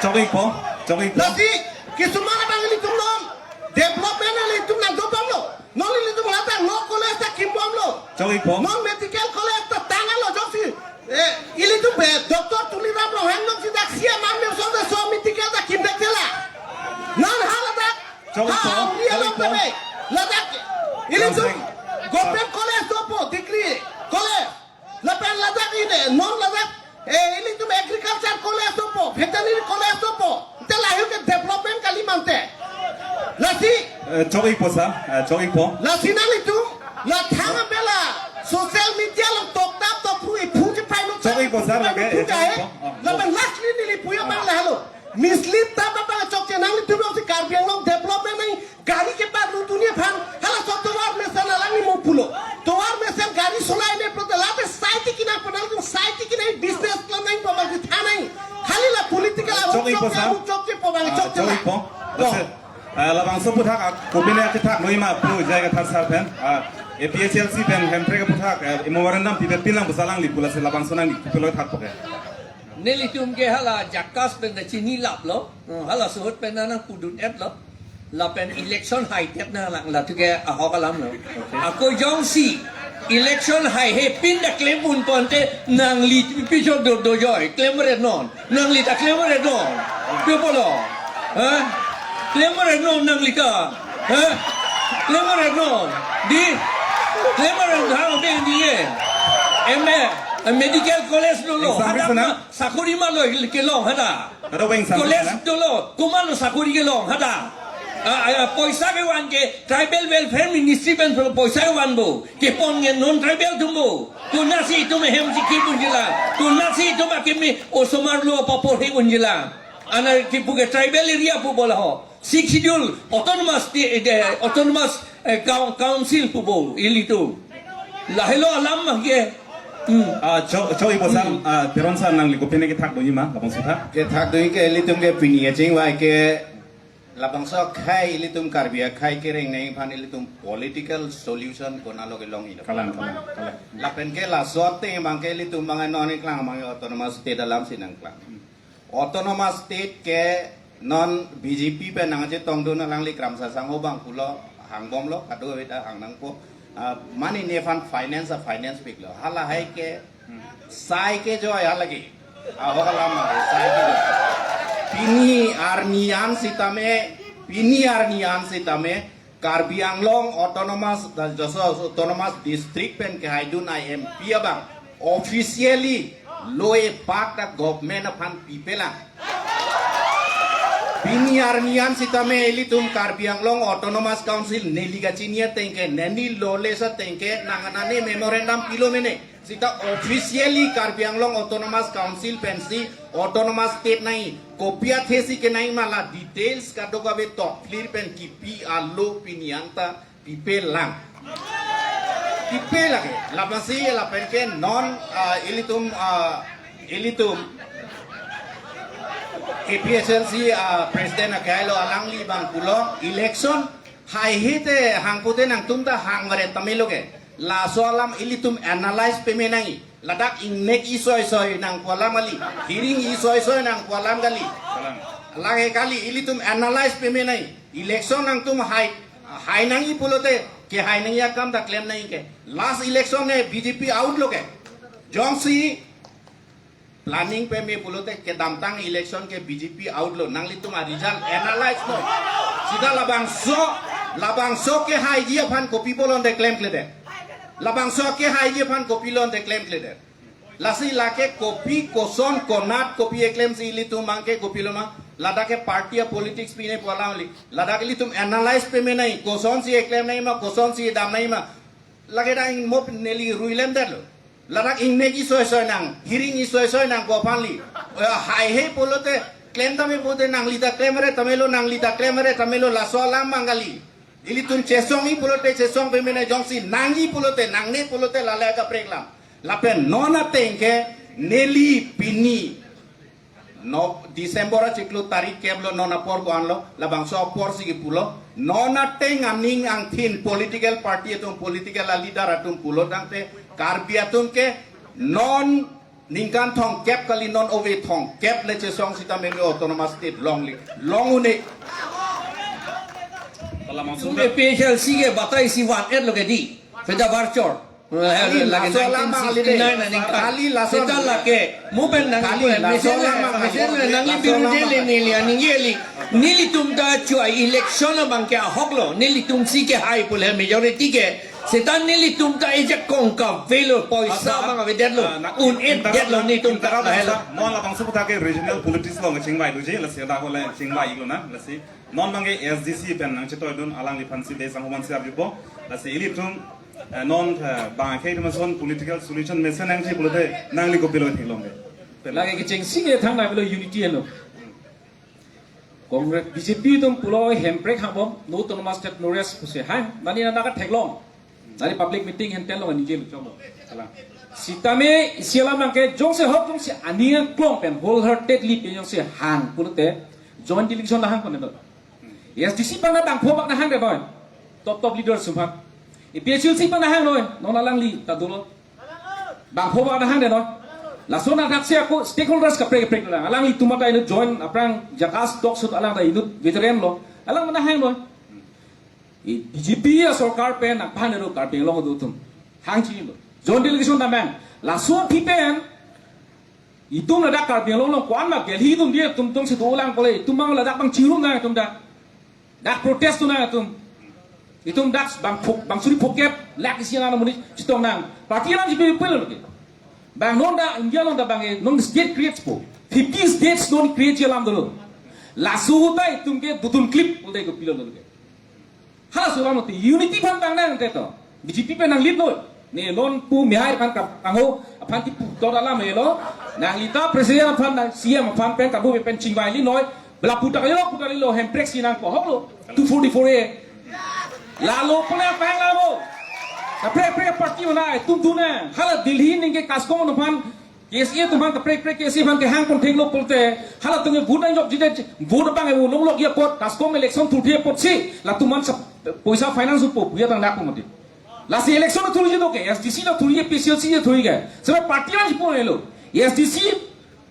Chok-ikpo, chok-ikpo. Lasi, kisuman abang ilitum non. Development ilitum nangdobomlo. Non ilitum lata law college ta kimbomlo. Chok-ikpo. Non medical college ta tanglo jongsi. Eh, ilitum be Doctor Tuliram Ronghang Tangte non ladak, eh, ilitum agriculture college dopo, veterinary college dopo. Te lahei ke development kali mante. Lasi, Eh, chok-ikpo sir, eh, chok-ikpo. Lasi nanglitum, la thang abela, social media along toktap tokphu iphu chepai nuk. Chok-ikpo sir, lake, eh, chok-ikpo. Ah, lapen lastly neli pu abang lahelo. Mislead tap abang chokche, nanglitum alongsi Karbi Anglong development nang gari keparlu dunia aphan, halaso tovar mesen alangli mo pulo. Tovar mesen gari solai ne pulote lapen sai tiki nangpo, nanglitum sai tiki nang business plan nangpo abang thanai. Khali la political Ah, amuk chok-ikpo chokche, sir. Amuk chokche pu abang Ah, chokche la. Chok-ikpo. To. Sir, ah, labangso aphuthak, ah, kopine akethak noi ma pu J I Kathar sir pen, ah, A P H L C pen Hemprek aphuthak, ah, memorandum pipe pinlang pu alangli pu, lasi labangso nangli kopilo thakpo ke. Nelitum ke hala JACAS pen ta chinilaplo. Hmm, halaso ahut pen nangpudun-etlo. Lapen election haidet nanglang, latu ke ahok alamlo. Okay. Ako jongsi election haihe pin ta klem unponte nangli pichot do dojoi, klemret non. Nangli ta klemret non. Pi pulo? Ha? Klemret non nangli ta. Ha? Klemret non. Di? Klemret non, ha, oke, di ye. M A, medical college dolo. Exam Hadak sana? Ma sakori ma lo kelong hadak. Kada weng sang College sana? Dolo, komatlo sakori kelong hadak. Ah, ah, poisa kevan ke Tribal Welfare Ministry pen poisa kevanpo. Kepon ke non tribal atumpo. Konatsi itum ahem chikip unjilang. Konatsi itum akimi osomar lo paporhe unjilang. Ana kipu ke tribal area pu bola ho. Sixth Schedule, autonomous, eh, eh, autonomous, eh, coun-, council pupo ilitum. Lahelo alam mah ke. Hmm. Ah, chok, chok-ikpo sir, Hmm. ah, Teron sir nangli kopine kethak doji ma, labangso aputhak? Kethak doji ke ilitum ke pini achingvai ke labangso akhei ilitum Karbi akhei kereng nangji aphan ilitum political solution konatlo kelong ilo. Kalang, kalang, kalang. Lapen ke laso ateng abang ke ilitum abang non iklang abang autonomous state alamsi nangklang. Autonomous state ke non B J P pen nangchetongdun alangli Kramsa Sangho abang pulo hangbomlo, kadokave ta hang nangpo. Ah, mane nephan finance a finance piklo. Halahei ke sai kejoi halake. Ahok alam ma sai kejoi. Pini arni an sitame, pini arni an sitame, Karbi Anglong Autonomous, the Joso Autonomous District pen kehaidun I M P abang officially lo-e pak ta government aphan pipelang. Pini arni an sitame ilitum Karbi Anglong Autonomous Council neli kachini ateng ke, neli lolesa ateng ke, nang nane memorandum pilo mene. Sita officially Karbi Anglong Autonomous Council pensi autonomous state nangji. Kopi athesi kenangji ma la details kadokave toklir pen kipi alo pini anta pipelang. Pipe lake. Lapensi lapen ke non, ah, ilitum, ah, ilitum A P H L C, ah, president akehai lo alangli abang pulo election haihe te hangpute nangtum ta hangvaret tame lo ke. Laso alam ilitum analyze peme nangji. Ladak ingnek isoi soi nangpu alam kali. Hiring isoi soi nangpu alam kali. Kalang. Lake kali ilitum analyze peme nangji. Election nangtum hai, hai nangji pulote, kehai nangji akam ta klem nangji ke. Last election ne B J P out lo ke. Jongsi planning peme pulote kedamtang election ke B J P out lo, nanglitum a result analyze noi. Sita labangso, labangso kehaiji aphan kopi pulote klemkledet. Labangso kehaiji aphan kopi pulote klemkledet. Lasi lake kopi koson konat kopi eklemsi ilitum abang ke kopilo ma. Ladak ke party a politics pine pu alam kali. Ladak ilitum analyze peme nangji, kosonsi eklem nangji ma, kosonsi edam nangji ma. Lake dang mo neli ruilemdetlo. Ladak ingnek isoi soi nang, hiring isoi soi nangpu aphanli. Eh, haihe pulote, klem tame pulote nangli ta klemre tamelo, nangli ta klemre tamelo, laso alam abang kali. Ilitum chesongji pulote chesong peme nangji, jongsi nangji pulote, nangne pulote lale kaprek alam. Lapen non ateng ke neli pini no December achiklo tarik kep lo, non apor ko-an lo, labangso apor si kipulo. Non ateng aning angthin political party atum, political leader atum pulo tangte Karbi atum ke non ningkan thomkep kali, non ove thomkep le chesong sitame autonomous state longle, long un-e. Labangso A P H L C ke batai si van-etlo ke di. Peda barchor. Kali, lagi laso alam nineteen sixty-nine alide. Aningkan. Kali laso seta alam. Lake, mo pen nang kali, ipu laso mesen alam le, ang mesen le, alide. Nangli laso biru alam je le ang. Neli aningje li. Nelitum ta chua election abang ke ahok lo. Nelitum si kehai pu le majority ke. Seta nelitum ta ejak kong kavelo, poisa Asa, abang avedetlo, ah, na-, un-edetlo, inter-, netum ta inter-, lahelo. Non labangso aputhak ke regional politics along chingvailoji, lasi dak hole chingvai-iklo na, lasi non abangke A S D C pen nangchetoidun alangliphan si de sang human si arjupo, lasi ilitum, eh, non, eh, bang akhei atum ason political solution mesen nangji pulote nangli kopilo theklongke. Lake kechengsi ke thangnat avelo unity helo. Congress, B J P atum pulo Hemprek hangbom, no autonomous state, no rest pusi. Hai, mane nangta katheklong. Mane public meeting henten long ningje luchong lo. Kalang. Sitame isi alam abangke jongsi ahok jongsi aning aklong pen wholeheartedly pen jongsi hang pulote joint delegation nahang konedetlo. A S D C abang nangdang pho abang nahangdetnoi. Top top leaders atum aphan. A P H L C abang nahangnoi, non alangli ta dolo. Bangpho abang nahangdetnoi. Laso nangthaksi ako stakeholders kaprek kaprek lang. Alanglitum ta inut joint aphrang JACAS talks ahut alang ta inut veteran lo. Alang nanghangnoi. I B J P asorkar pen nangphan ero Karbi Anglong atum hang chinilo. Joint delegation nangmang. Laso aphi pen itum ladak Karbi Anglong along ko-an ma Delhi atum dia atum atum si dolang kole itum abang ladak abang chingrum nang itum dak. Dak protest tu nang atum. Itum dak bang phok, bang suri phokep, lak isi nang amonit chetong nang. Party alam si pipil lagi. Bang non dak India along dak bang e, non state creates po. Fifty states non create alam dolo. Laso ahut ta itum ke dotun klip pulote kopilo lagi. Halaso alam mati unity aphan tang nang te to. B J P pen nang lead noi. Ne non pu mihai aphan kap angho aphan ti pu tor alam helo. Nangli ta president aphan nang C M aphan pen kabu pen chingvai li noi. Bela putak lilo, putak lilo, Hemprek si nang kohok lo. Two forty-four A. Lalo puna pang lalo. Kaprek kaprek party mana, tum tu na. Hala Delhi ningke KASCOM aphan K S A atum aphan kaprek kaprek K S A aphan kehang pon thenglo pulote, halatum ke vote angjok jide, vote abang evo longlok ya apot, KASCOM election thurthe apotsi, latum aphan sab poisa finance upo, puya tang dak pon mati. Lasi election thurji do ke, A S D C lo thurji, A P H L C lo thurji ke. Sebe party alam si pon elo. A S D C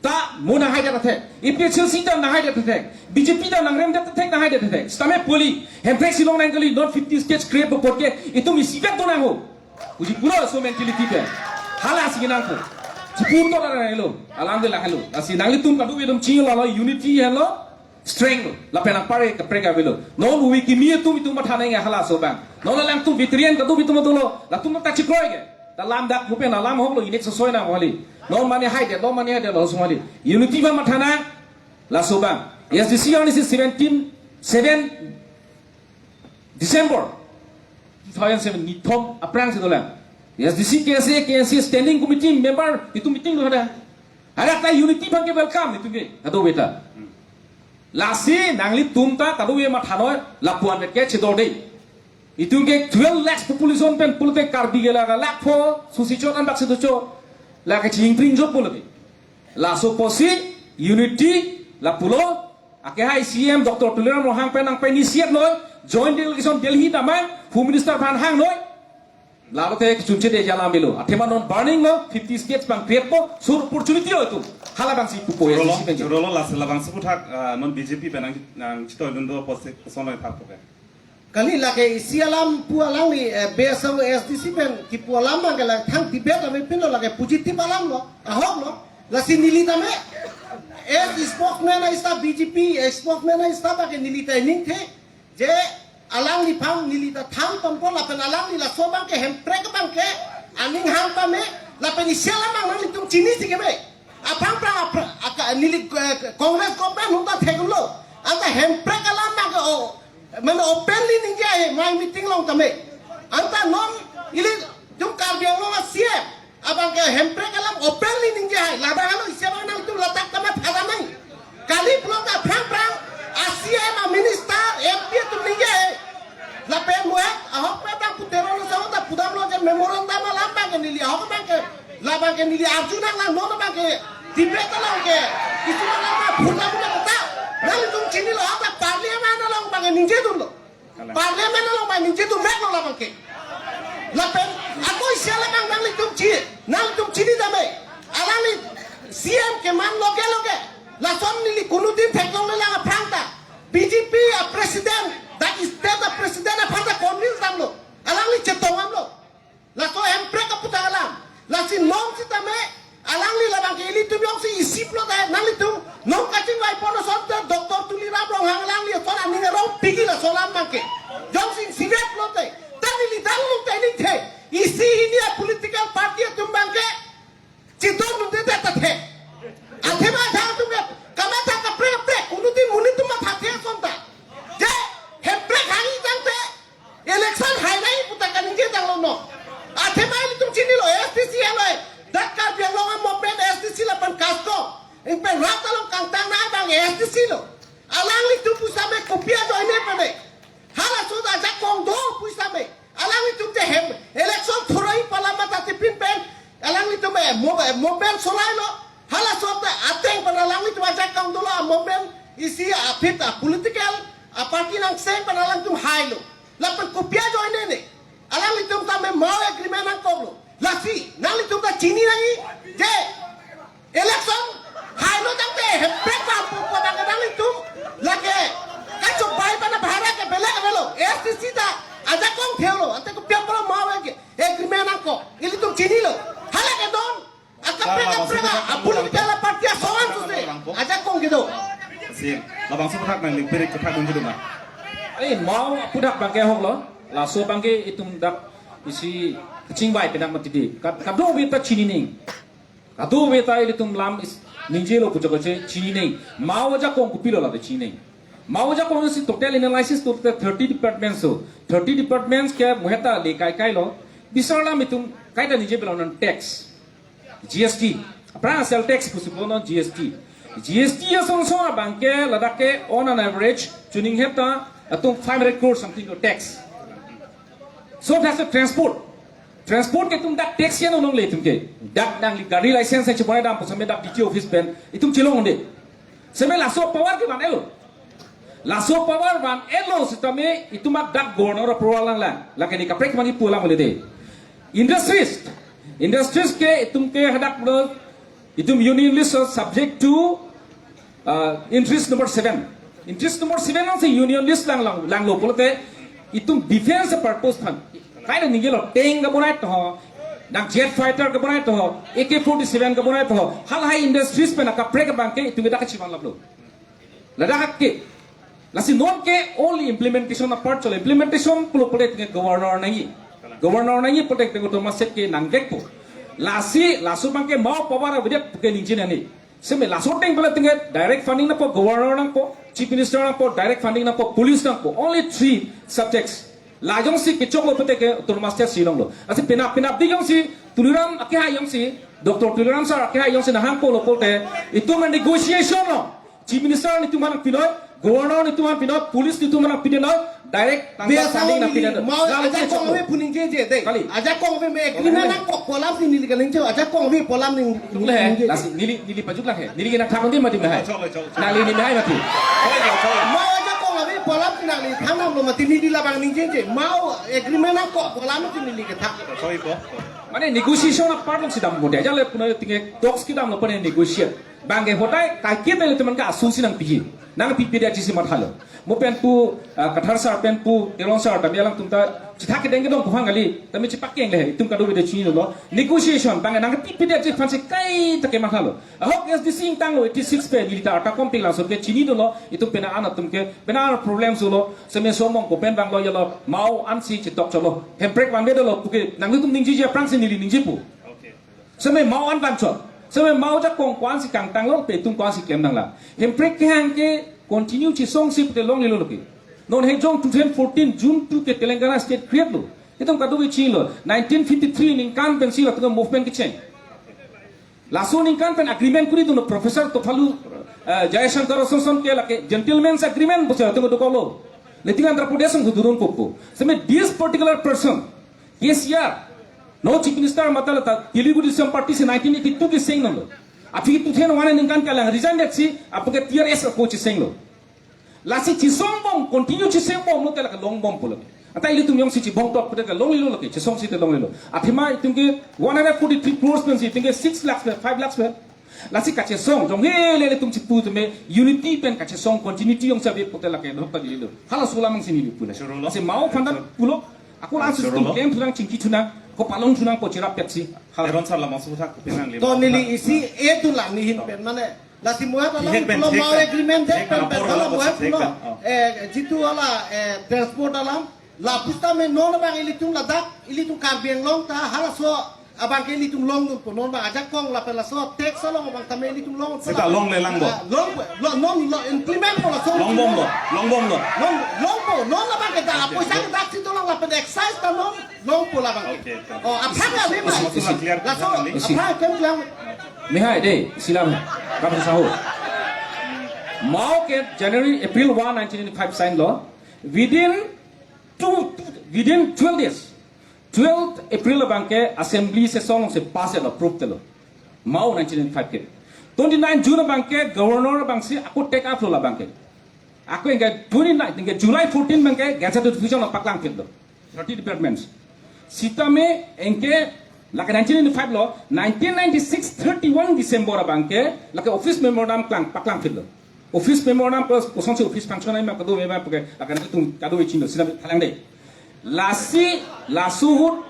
ta mo nanghaidet athek, A P H L C ta nanghaidet athek, B J P ta nangremdet athek, nanghaidet athek. Sitame poli, Hemprek si long nang kali, not fifty states create apot ke, itum isivet do nang ho. Uji pura so mentality pen. Hala si nangpo. Chipur to dara helo. Alam de la helo. Lasi nanglitum kadokave atum chinglo lo unity helo. Strength lo. Lapen nang pare kaprek avelo. Non uwi kimi atum itum matha nang halaso abang. Non alangtum veteran kadokave atum dolo. Latum ta chikroi ke. Ta lam dak mupen alam hok lo inek sosoi nang holi. Non mane haidetlo, mane haidetlo sumali. Unity abang matha nang. Laso abang. A S D C on is seventeen, seven December two thousand seven, nithom aphrang si dolang. A S D C, K S A, K N C standing committee member itum meeting lo ada. Ada ta unity abang ke welcome itum ke. Kadokave ta. Lasi nanglitum ta kadokave matha noi lapuan ke chedor de. Itum ke twelve lakhs population pen pulote Karbi ke la lakh pho susi chot anbak si dochot. Lake chingpring jok pulote. Laso apotsi unity lapulo. Akehai C M Doctor Tuliram Ronghang pen nangpa-initiate noi, joint delegation Delhi damnang, Home Minister aphan hangnoi. Lalote kechunche de jala milo. Athema non burning lo, fifty states abang create po, so opportunity lo itum. Hala abang si pupo ya, Rolo, si penjor. Rolo lasi labangso aputhak, ah, non B J P pen nang, nangchetoidun do apotsi koson lo thakpo ke. Kali lake isi alam pu alangli, eh, base alo A S D C pen kipu alam abang ke la thang debate ave pinlo lake positive alam lo, ahok lo. Lasi neli tame, eh, spokesman a ista B J P, eh, spokesman a ista abang ke neli ta ningthe, je alangliphan neli ta than pampo lapen alangli laso abang ke Hemprek abang ke aning hang tame, lapen isi alam abang nanglitum chinisi ke be. Aphrang phrang aphrang, aka, neli, eh, Congress government ahut ta theklonglo. Anta Hemprek alam abang ke o, mane openly ningje ahe, mai meeting along tame. Anta non ilitum Karbi Anglong a C M abang ke Hemprek alam openly ningje ahe. Labang alo isi abang nangtum ladak tame phara nang. Kali pulote aphrang phrang a C M a minister M P atum ningje ahe. Lapen mo ahok pen abang putero lo sa ta pudamlo je memorandum alam abang ke neli ahok abang ke labang ke neli arju nanglang, non abang ke debate along ke issue alam abang phuta phuta kata. Nanglitum chinilo, ahok ta parliament along abang ke ningjedunlo. Parliament along abang ningjedun veklo labang ke. Lapen ako isi alam abang nanglitum chi, nanglitum chini tame. Alangli C M keman loge loge. Lason neli konudin theklongle lang aphrang ta. B J P a president, dak state a president aphan ta convince damlo. Alangli chetong damlo. Laso Hemprek aputhak alam. Lasi non sitame, alangli labang ke ilitum jongsi isi pulote, nanglitum non kachingvai pon ason te Doctor Tuliram Ronghang alangli ason aning arong pigi laso alam abang ke. Jongsi isivet pulote, ta neli ta ningthe ningthe. India political party atum abangke chidon dunde det athe. Athema ajahak atum ke kamatha kaprek kaprek, kunutin monit atum mathathe asonta. Je, hemprek hangji tangte election hai nangji pu ta kaningje tanglo non. Athema ilitum chinilo, A S D C aloi. Dak Karbi Anglong a-movement A S D C lapen CASCO. Ingpen rat along kangtang nai abang A S D C lo. Alanglitum pusitame kopi ajoine pene. Halaso ta ajakong do pusitame. Alanglitum te hem election thuroi pu alam matha tipin pen alanglitum, eh, mo-, eh, movement solailo. Halaso ta ateng pen alanglitum ajakong dolo, a-movement isi aphi ta political a-party nangseng pen alanglitum hailo. Lapen kopi ajoine ne. Alanglitum tame Mao agreement nangkoklo. Lasi nanglitum ta chini nangji. Je election hailo tangte hemprek pam pu pu abang nanglitum lake kachobai pen abhara ke belek avelo. A S D C ta ajakong thelo, ante kopi apot Mao ke agreement nangkok, ilitum chinilo. Hala ke don akaprek kaprek a-political party asongan suse ajakong kedo. Sim, labangso aputhak nangli pirik aputhak dunji doma. Eh, Mao aputhak abangke ahoklo. Laso abangke itum dak isi kachingvai pen dak mati di. Kad-, kadokave ta chini nangji. Kadokave ta ilitum lam is-, ningjelo pu chokche chini nangji. Mao ajakong kopilo lade chini nangji. Mao ajakong si total analysis total thirty departments so. Thirty departments ke muheta le kai kai lo. Bisar lam itum kaita ningje pilo non tax. G S T. Aphrang sales tax pusi pulo non G S T. G S T asong song abangke ladak ke on an average chuning heta atum five hundred crore something ko tax. So that's the transport. Transport ke itum dak tax ya nonong le itum ke. Dak nangli gari license si chibonai dam pusitame dak D T O office pen itum chilong unde. Seme laso power ke van-etlo. Laso power van-etlo sitame itum dak governor approval nanglang. Lake ne kaprek mani pu alam le de. Industries. Industries ke itum ke hadak lo itum union list subject to, uh, entries number seven. Entries number seven nang si union list lang, lang, langlo pulote itum defense purpose aphan. Kaita ningjelo tank kebonai to, nang jet fighter kebonai to, A K forty-seven kebonai to. Halahai industries pen akaprek abangke itum ke dak kachivan laplo. Ladak ke. Lasi non ke only implementation apart cholo. Implementation pulo pulote governor nangji. Governor nangji pulote autonomous state ke nangvekpo. Lasi laso abangke Mao power avedet ke ningje nangji. Seme laso ateng pala tinggal direct funding nangpo, governor nangpo, chief minister nangpo, direct funding nangpo, police nangpo. Only three subjects. La jongsi kechoklo pulote ke autonomous state si longlo. Lasi penap penap di jongsi Tuliram akehai jongsi, Doctor Tuliram sir akehai jongsi nahangpo lo pulote itum negotiation lo. Chief minister netum aphan pinoi, governor netum aphan pinoi, police netum aphan pinoi, direct tangka biasa tali na neli, pinoi. Mau lalu ajakong kechoklo. Ave pu ningjeje dei. Kali. Ajakong ave me agreement nangkok pu alam si neli kaningje, ajakong ave pu alam ning, ning, ningjeje. Lasi neli, neli pajutlang he. Neli kena thakon di mati me hai. Cholo, cholo, cholo. Nangli ni me hai mati. Cholo, cholo. Mau ajakong ave pu alam si nangli thangnamlo mati, neli labang ningjeje. Mau agreement nangkok pu alam si neli kethak. Cholo, cholo. Mane negotiation apart along si dam mode. Ajale puna tinggal talks kedamlo pune negotiate. Bangke hodai kaiketa le teman ke asu si nangpiji. Nangpipedet atsi si mathalo. Mo pen pu, ah, Kathar sir pen pu, Teron sir, tame alangtum ta chithak kedeng kedong pu hang kali, tame chipakeng le, itum kadokave chinilo. Negotiation, bangke nangpipedet atsi aphan si kaita ke mathalo. Ahok S D C ingtanglo, eighty six pen, neli ta arta kom pik langsor ke chini dolo, itum pena an atum ke, pena an problems dolo, seme somong ko pen banglo yalo, Mao an si chitok cholo. Hemprek vanve dolo, puke, nanglitum ningjeji aphrang si neli ningje pu. Okay. Seme Mao an vanchot. Seme Mao ajakong ko-an si kangtanglo, pe itum ko-an si klem nanglang. Hemprek kehang ke continue chesong si pute longlelo lo ke. Non he jong two thousand fourteen June two ke Telangana state create lo. Itum kadokave chilo. Nineteen fifty-three ningkan pen si latum movement kecheng. Laso ningkan pen agreement kuri dunlo Professor Topalu, eh, Jayashankar Johnson ke lake gentleman's agreement pusi latum dokoklo. Leting Andhra Pradesh ang dudun popo. Seme this particular person, K C R, no Chief Minister matala ta Telugu Desam Party si nineteen eighty-two ke seng nanglo. Aphi two thousand one ningkan ke lang resign det si, apot ke T R S ako chesenglo. Lasi chesongbom, continue chesongbomlo te lake longbom pulo. Anta ilitum jongsi chibongtok pute ke longlelo lake, chesong si te longlelo. Athema itum ke one hundred forty-three crores pen si, itum ke six lakhs pen, five lakhs pen. Lasi kachesong, jong hele le itum chipu tame, unity pen kachesong, continuity jongsi ave pute lake, dok ta lelo. Halaso alam si neli pule. Chorolo. Lasi Mao aphan ta pulo, ako langsung chorolo. Itum klem thunang, chingki thunang, ako palong thunang, ako cherap pet si. Hala. Teron sir labangso aputhak, penang lima. To neli isi e tu lang nihin pen mane. Lasi muhat alam, thihek pen, pulo thihek Mao pen. Agreement thihek pen, pen, pen, pulo hala muhat thihek pulo, pen, oh. Eh, jitu hala, eh, transport alam, Lapu sitame non abang ilitum ladak, ilitum Karbi Anglong ta halaso abang ke ilitum longdunpo, non abang ajakong lapen laso tax along abang tame ilitum long. Sita longlelang bo. Ah, long, long, non, long, implement po laso. Longbomlo, longbomlo. Non, longpo, non abang ke dak, okay, poisa ke dak si dolang lapen excise ta non longpo labang ke. Okay, okay. Oh, aphan ya, memang. Maksudnya clear. Laso, clear. Aphan kem kelang. Mihai dei, silam, kamu sahu. Mao ke January, April one, nineteen ninety-five sign lo. Within two, within twelve days, twelve April abang ke assembly session si pass lo, approve lo. Mao nineteen ninety-five ke. Twenty-nine June abang ke governor abang si ako take up lo labang ke. Ako anke twenty-nine, anke July fourteen abang ke gazette notification lo paklang phit lo. Thirty departments. Sitame anke lake nineteen ninety-five lo, nineteen ninety-six thirty-one December abang ke lake office memorandum klang, paklang phit lo. Office memorandum plus kosonsi office function ai ma kado me ma puke akan tum kado ichin lo sitame thalang dei. Lasi, laso ahut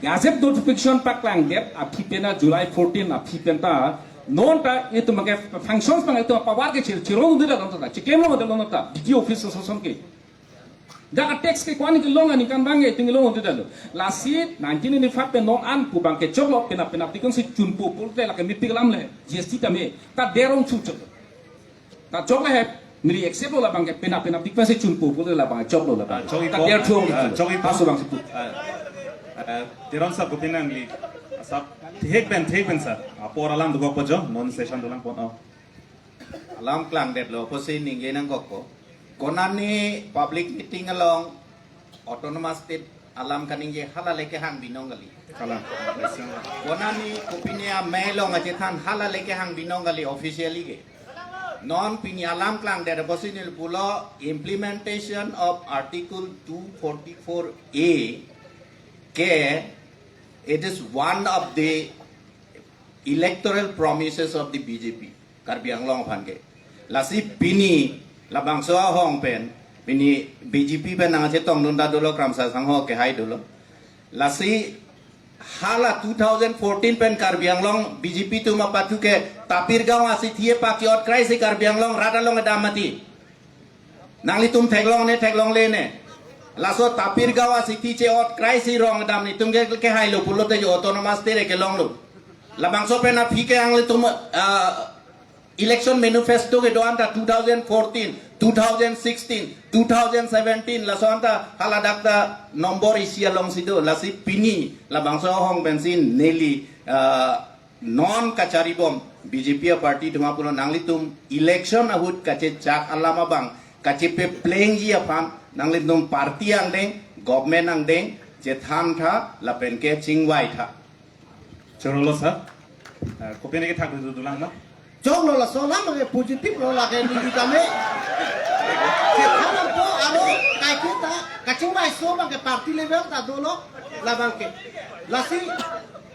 gazette notification paklangdet aphi pen a July fourteen aphi pen ta non ta itum abang ke functions abang itum power ke chir chirong dei la non ta, chikem long dei la non ta, D T O office soson ke. Dak a tax ke ko-an kelong aningkan abang ke itum kelong dei la lo. Lasi nineteen ninety-five pen non an pu abang ke choklo, penap penapdik si chunpo pulote lake mepik alam le, G S T tame ta derong chu chok. Ta choklo he, neli accept lo labang ke penap penapdik pensi chunpo pulote labang choklo labang. Ah, chokpo. Ta der thong. Ah, chokpo. Pasu abang si pu. Ah, ah, Teron sir, kopinangli. Sir, thek pen, thek pen sir. Apor alam dokokpo jo, non session dolang pon. Oh. Alam klangdetlo pusi ningje nangkokpo. Konatne public meeting along autonomous state alam kaningje hala le kehang binong kali. Kalang. Konatne kopine amei along achethan hala le kehang binong kali officially ke. Non pini alam klangdet pusi neli pulo implementation of Article two forty-four A ke, it is one of the electoral promises of the B J P, Karbi Anglong aphan ke. Lasi pini labangso ahong pen, pini B J P pen nangchetongdun ta dolo, Kramsa Sangho kehai dolo. Lasi hala two thousand fourteen pen Karbi Anglong B J P atum apathu ke Tapir Gaon asithi e paki ot krai si Karbi Anglong rat along edam mati. Nanglitum theklongne, theklonglene. Laso Tapir Gaon asithi che-ot krai si rong dam netum ke, kehailo pulote jo autonomous state kelonglo. Labangso pen aphi ke nanglitum, ah, election manifesto kedo anta two thousand fourteen, two thousand sixteen, two thousand seventeen, laso anta haladak ta nombor isi alongsi do, lasi pini labangso ahong pensi neli, ah, non kacharibom B J P aparty atum aphan pulo, nanglitum election ahut kachechak alam abang kachepeplengji aphan nanglitum party angdeng, government angdeng chethan tha lapen ke chingvai tha. Chorolo sir. Eh, kopine kethak dodun lang ma? Choklo, laso alam ke positive lo, lake neli tame chethan po aro kaike ta kachingvaiso abang ke party level ta dolo labang ke. Lasi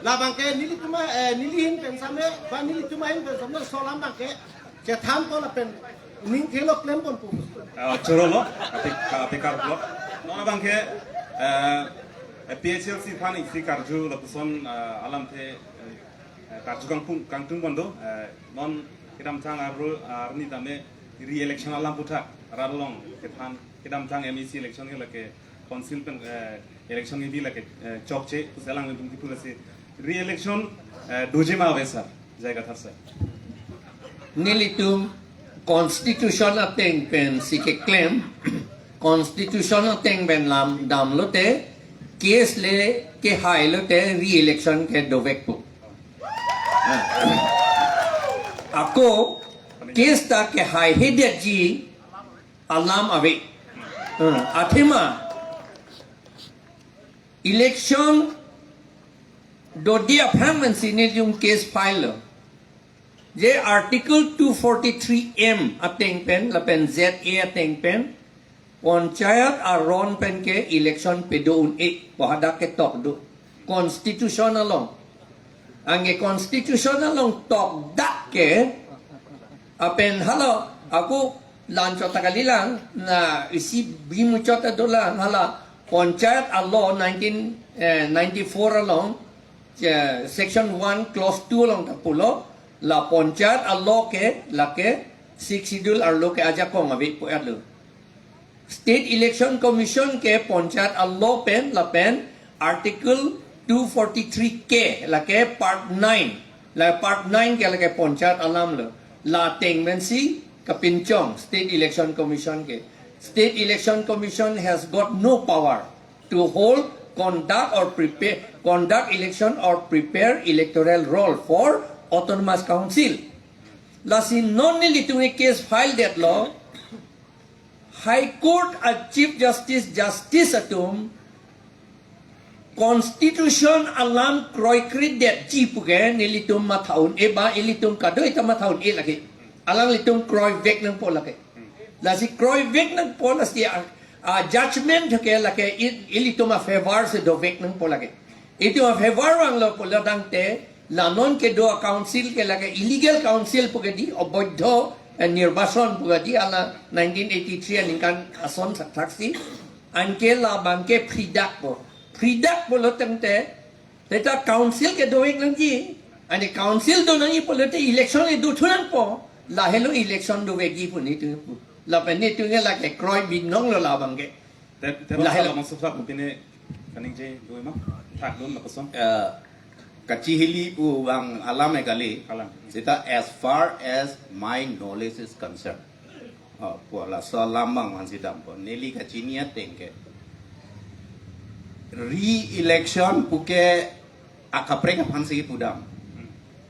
labang ke nelitum a, eh, neli ahin pen same, ba nelitum ahin pen same laso alam abang ke chethan po lapen ning thelo klem ponpo. Ah, chorolo, kapi, kapi karlo. Non abang ke, eh, P H L C aphan isi karju lapuson, eh, alamthe, eh, karju kangtung, kangtung pon do, eh, non kedamtang arlo, arni tame re-election alam aputhak rat along kethan, kedamtang M A C election ke lake council pen, eh, election ke bi lake, eh, chokche, pusi alanglitum kipu lasi. Re-election, eh, doji ma ave sir, J I Kathar sir. Nelitum constitution ateng pensi keklem, constitution ateng pen alam damlote, case le kehailote re-election ke dovekpo. Ako case ta kehaihedetji alam ave. Hmm, athema election dodi aphrang pensi nelitum case file lo. Je Article two forty-three M ateng pen lapen Z A ateng pen panchayat aron pen ke election pedo un-e pu hadak ketok do. Constitution along. Anke constitution along tokdak ke apen hala ako la-anchot ta kalilang, na isi bimuchot ta dolang, hala panchayat a-law nineteen, eh, ninety-four along, eh, section one clause two along ta pulo, la panchayat a-law ke lake Sixth Schedule arlo ke ajakong ave pu-etlo. State Election Commission ke Panchayat a-law pen lapen Article two forty-three K lake part nine, la part nine ke lake Panchayat alam lo. La ateng pensi kapinchong State Election Commission ke. State Election Commission has got no power to hold, conduct or prepare, conduct election or prepare electoral roll for autonomous council. Lasi non nelitum ke case file detlo, High Court a Chief Justice, Justice atum Constitution alam kroikre detji puke nelitum matha un-e ba, ilitum kadoi ta matha un-e lake. Alanglitum kroivek nangpo lake. Lasi kroivek nangpo, lasi a, a judgment ke lake i-, ilitum a-favor si dovek nangpo lake. Itum a-favor vanglo pulo tangte, la non kedo a-council ke lake illegal council puke di, oboidho, eh, nirbachon puke di, hala nineteen eighty-three aningkan ason sakthaksi, anke labang ke phridakpo. Phridakpo lo tangte, teta council ke dovek nangji. Ani council do nangji pulote election e dothu nangpo. Lahelo election dovekji pu nelitum pu. Lapen nelitum ke lake kroi binong lo labang ke. Te, te Lahelo. Sala mangsa sa pine kaningje doi ma? Thakdun lapuson. Eh, kachihili pu bang alam e kali. Alam. Seta as far as my knowledge is concerned. Oh, pu laso alam bang man si dampo. Neli kachini ateng ke. Re-election puke akaprek aphan si pudam.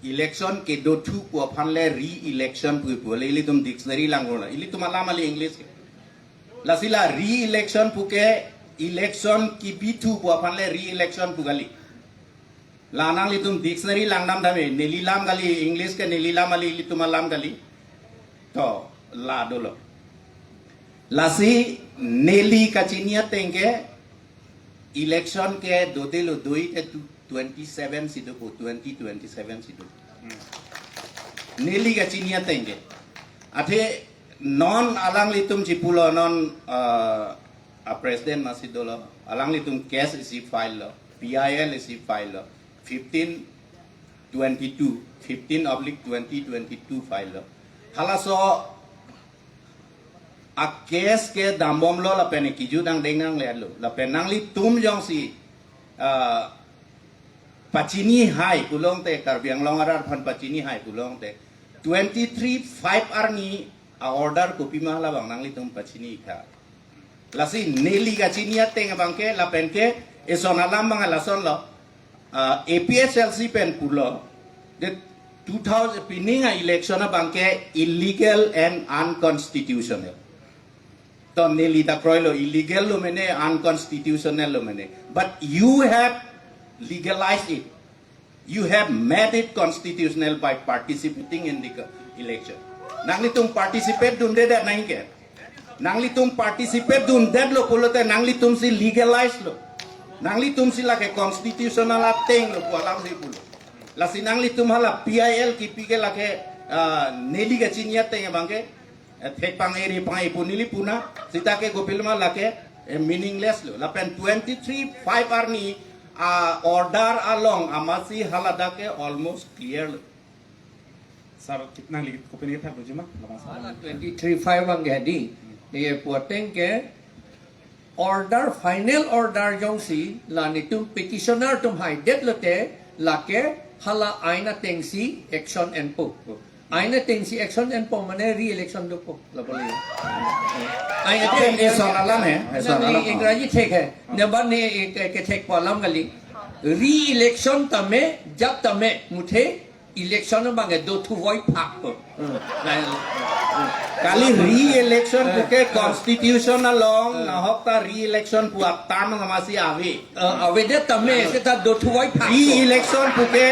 Election kedothu pu aphan le re-election pu pu le ilitum dictionary langlo la. Ilitum alam ali English ke. Lasi la re-election puke election kebithu pu aphan le re-election pu kali. La nanglitum dictionary langdam dame, neli lam kali, English ke neli lam kali, ilitum alam kali. To, la dolo. Lasi neli kachini ateng ke election ke dodelo doi ke tu-, twenty-seven si dopo, twenty twenty-seven si dopo. Neli kachini ateng ke. Athe non alanglitum chipulo non, ah, a-president masi dolo. Alanglitum case isi file lo, P I L isi file lo, fifteen twenty-two, fifteen oblique twenty twenty-two file lo. Halaso a-case ke dambomlo lapen kejut angdeng nangle lo. Lapen nanglitum jongsi, ah, pachini hai pulote, Karbi Anglong arat aphan pachini hai pulote, twenty-three five arni a-order kopima labang nanglitum pachini tha. Lasi neli kachini ateng abang ke lapen ke eson alam bang lason lo, ah, A P H L C pen pulo, the two thousand pining a-election abang ke illegal and unconstitutional. To neli ta kroilo illegal lo mene, unconstitutional lo mene. But you have legalized it. You have made it constitutional by participating in the co-, election. Nanglitum participate dunde det nangke. Nanglitum participate dundetlo pulote nanglitum si legalize lo. Nanglitum si lake constitutional ateng lo pu alam si pulo. Lasi nanglitum hala P I L kipi ke lake, ah, neli kachini ateng abang ke, eh, thek pang eri pang ipu neli puna, seta ke kopima lake, eh, meaningless lo. Lapen twenty-three five arni a-order along amatsi haladak ke almost clear lo. Sir, kitna li kopine thak bujima? Hala twenty-three five abang ke di. Ye pu ateng ke order, final order jongsi la nelitum petitioner atum haidet lote lake hala ain atengsi action enpo. Ain atengsi action enpo mane re-election dopo. Lapu le. Ain ateng eson alam he, eson alam. Ingraji thek he. Neba ne ke, kethek pu alam kali. Re-election tame, jat tame, muthe election abang ke dothu voi phak ko. Kali re-election puke constitution along nahok ta re-election pu atan amatsi ave. Eh, avedet tame seta dothu voi phak ko. Re-election puke,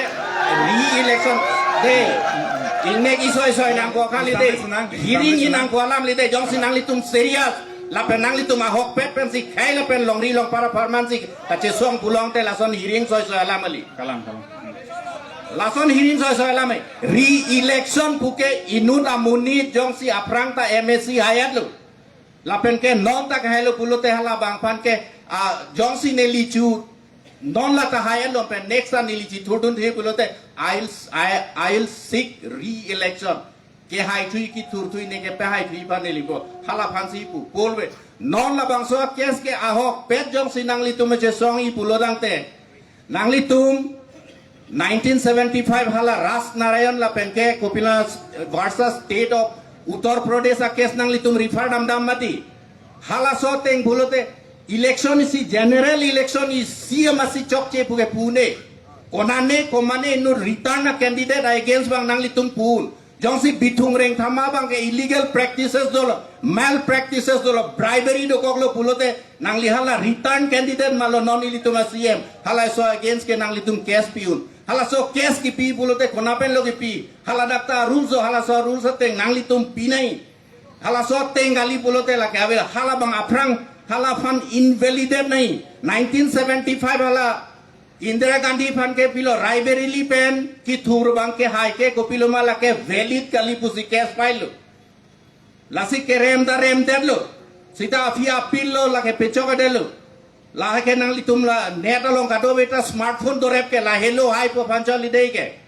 re-election de. Ingnek isoi soi nangpo kali de. Hearing nangpo alam li de, jongsi nanglitum serious. Lapen nanglitum ahokpet pensi khei lapen longri longpar apharman si kachesong pulote lason hearing soi soi alam kali. Kalang, kalang. Lason hearing soi soi alam e. Re-election puke inut amonit jongsi aphrang ta M A C hai-etlo. Lapen ke non ta kahailo pulote hala abang aphan ke, ah, jongsi neli chu non la ta hai-etlo pen next ta neli chethurdun the pulote, I'll, I, I'll seek re-election. Kehaithui kethurthui ne kepahaithui aphan neli pu. Hala aphansi pu. Pulve. Non labangso a-case ke ahokpet jongsi nanglitum chesong-i pulo tangte, nanglitum nineteen seventy-five hala Ras Narayan lapen ke kopilo versus State of Uttar Pradesh a-case nanglitum refer damdam mati. Halaso ateng pulote election isi, general election isi amatsi chokche pu ke pu-un-e. Konane komane inut return a-candidate a-against abang nanglitum pu-un. Jongsi Bithung Rengthama abang ke illegal practices dolo, malpractices dolo, bribery dokoklo pulote nangli hala return candidate malo non ilitum a-C M. Halaso against ke nanglitum case pi-un. Halaso case kipi pulote kona penlo kipi? Hala dak ta rules do, halaso rules ateng nanglitum pinai. Halaso ateng kali pulote lake ave, hala abang aphrang, hala aphan invalidate nai. Nineteen seventy-five hala Indira Gandhi aphan ke pilo, Rae Bareli pen kethur abang kehai ke kopiloma lake valid kali pusi case file lo. Lasi kerem ta remdetlo. Sita aphi appeal lo, lake pechokdetlo. Lahai ke nanglitum la net along kadokave ta smartphone dorep ke lahelo hai pu aphan choli dei ke.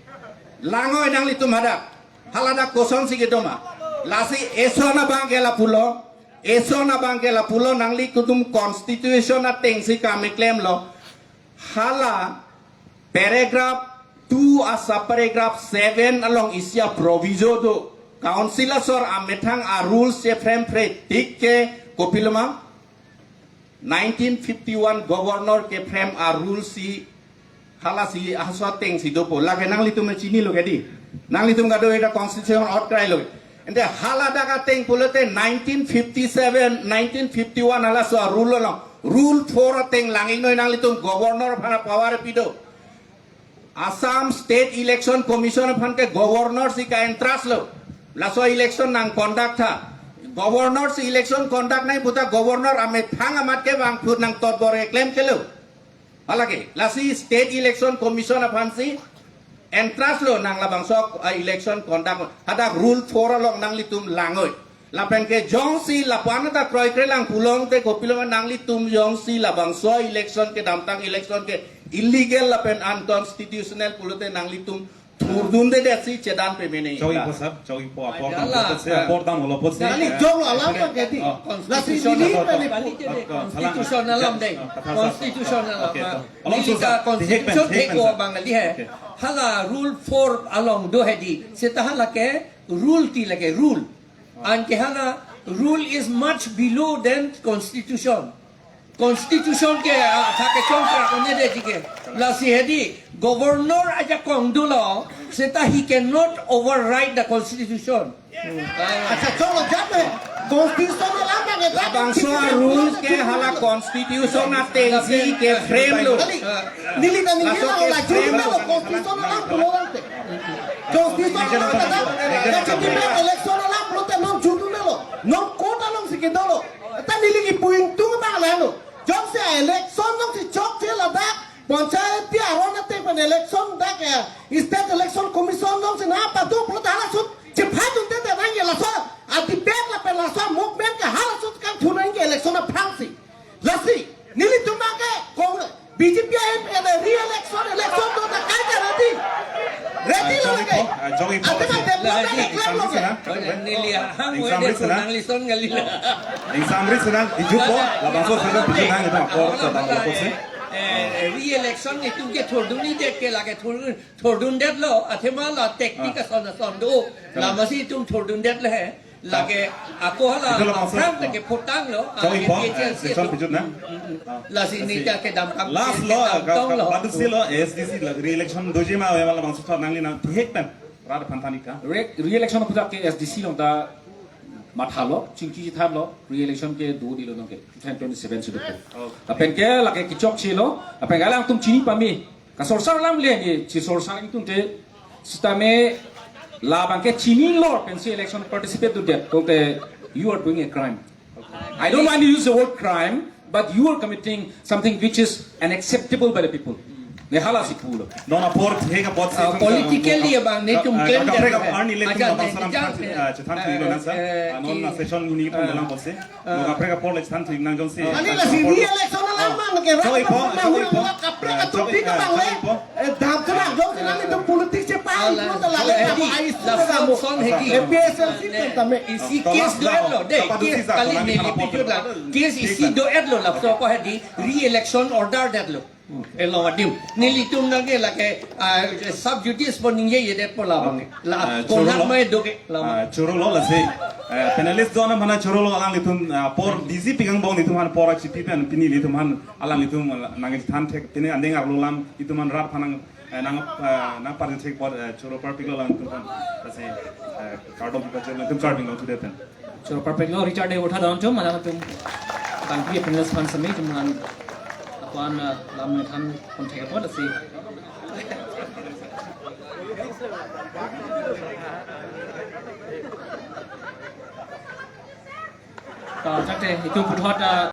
Langoi nanglitum hadak. Hala dak kosonsi kedo ma? Lasi eson abang ke lapulo. Eson abang ke lapulo, nanglitum constitution atengsi kam keklemlo. Hala paragraph two a-sub paragraph seven along isi a-proviso do. Council asor amethang a-rules chefremphre tik ke kopiloma nineteen fifty-one governor keframe a-rule si, halasi halaso atengsi dopo. Lake nanglitum chinilo ke dei. Nanglitum kadokave ta constitution ot krailo. Ante hala dak ateng pulote nineteen fifty-seven, nineteen fifty-one halaso a-rule lo. Rule four ateng lang-iknoi nanglitum, governor aphan power pi do. Assam State Election Commission aphan ke governor si ka-entrust lo. Laso election nang conduct tha. Governor si election conduct nai puta governor amethang amat ke bang phut nang totbor keklem kelo. Halake, lasi State Election Commission aphansi entrust lo nang labangso a-election conduct. Hadak rule four along nanglitum langoi. Lapen ke jongsi lapu-an ta kroikre lang pulote kopiloma nanglitum jongsi labangso election kedamtang election ke illegal lapen unconstitutional pulote nanglitum thurdundedetsi chedan peme nai. Chok-ikpo sir, chok-ikpo, apor dam, hala, apor dam, apor dam, apor dam. Kali jok lo alam, eh, kan kedi. Oh. Lasi constitution neli alam, pele kali pu. Kedi, oh, constitution alam dei. Oh, kata sir. Constitution alam. Okay, oh. Along neli susah. Constitution thek-o abang kali he. Okay. Hala rule four along do hedi. Seta halake rule ti lake rule. Anke hala rule is much below than constitution. Constitution ke, ah, thak kechongkra konede ji ke. Lasi hedi, governor ajakong dolo, seta he cannot override the constitution. Accha, choklo jat me. Constitution alam abang ke jat. Labangso a-rules ke hala constitution atengsi keframe lo. Kali, neli ta neli laso la keframe lo. Juduna lo constitution alam pulo tangte. Constitution alam ta. Juduna election alam pulote non juduna lo. Non court alongsi kedolo. Ta neli kipu ingtung abang lalo. Jongsi election jongsi chokche ladak, panchayati aron ateng pen election dak, eh, State Election Commission jongsi nangpado pulote hala ahut chephatdunde nangji, laso a-debate lapen laso movement ke hala ahut kangthur nangji election aphrangsi. Lasi nelitum abang ke Cong-, B J P ahin pen re-election, election do ta kaike ready. Ready lo lake. Ah, jok-ikpo, ah, jok-ikpo. Ante ma development ready. Klem lo ke. Neli hang exam wede risk na. Nanglison ngalila. Exam risk na, ijupo, labangso sir pijun nang itu apor, apor, apor si. Eh, re-election itum ke thurdundedet ke lake thur-, thurdundetlo, athema la tactic ason ason do. Ah. Lamasi itum thurdundetlo he. Lake ako hala itu labangso aphrang lake photanglo, jok-ikpo, ah, eh, session pijun na. Mm, mm. Ah, lasi neli ta kedam kam last ke lo, kedam ka, tong ka, lo. Padu si lo, A S D C lo, re-election doji ma, wala labangso thot nangli nang thek pen. Rat phan thanik ka. Re-, re-election puthak ke A S D C along ta mathalo, chingki chethanlo, re-election ke do dilo nang ke, two thousand twenty-seven sudah. Okay. Lapen ke lake kechokchelo, lapen ke alangtum chini pame. Kasorsar alam le ni, chisorsar ingtungte, sitame labang ke chinilo pensi election participate dundet, tangte you are doing a crime. I don't want to use the word crime, but you are committing something which is unacceptable by the people. Ne hala si pulo. Non apor thek apot si Ah, thang politically thang abang netum ah, claim kaprek dam apor arni le aja tum ne abang saram dijang, thang, eh, ah, chethan eh, thang ilo nasa. Eh, ah, non ki- na session hini pon ah, dalang apot si. Ah. Non kaprek apor le chethan thang nang jongsi. Ani la si re-election alam Ah. mang ke rat So ipo, mang so hura ipo. la kaprek Ah, atum so, tik ah, abang so le. ipo. Eh, dam kena jongsi nang itu politik chepa Ala, itu la le eh, kamu di, ais la tu kamu. son son hedi. Eh, P S L C Eh, kan tame. isi Ah, case Thomas do-et lo, Dao, de, Papa case Dusi Sa, kali Thomas ne Thomas lipi Thomas jut la. Thomas. Case isi Thomas. do-et lo, la so ko hedi, re-election order det lo. Elo adim. Nelitum nangke lake, ah, sub judice pon ningje yedet po labang. La, Eh, konat choro lo. mai doke labang. Ah, choro lo lasi. Eh, panelist zona mana choro lo alanglitum, ah, apor disi pigang bong nelitum aphan apor achipi pen pini nelitum aphan alanglitum, ah, nangthan thek pini andeng arlo alam nelitum aphan rat aphan nang, eh, nang, ah, nang party thek apot, eh, choro parpiklo alanglitum aphan. Lasi, eh, kardom pipachelo nelitum kardom lo today pen. Choro parpiklo Richard Debbarma don atum, alanglitum. Tangpi panelist aphan semi atum aphan, apan, ah, lam nangthan pon thek apot lasi. Ta, thakte, itum puthot, ah,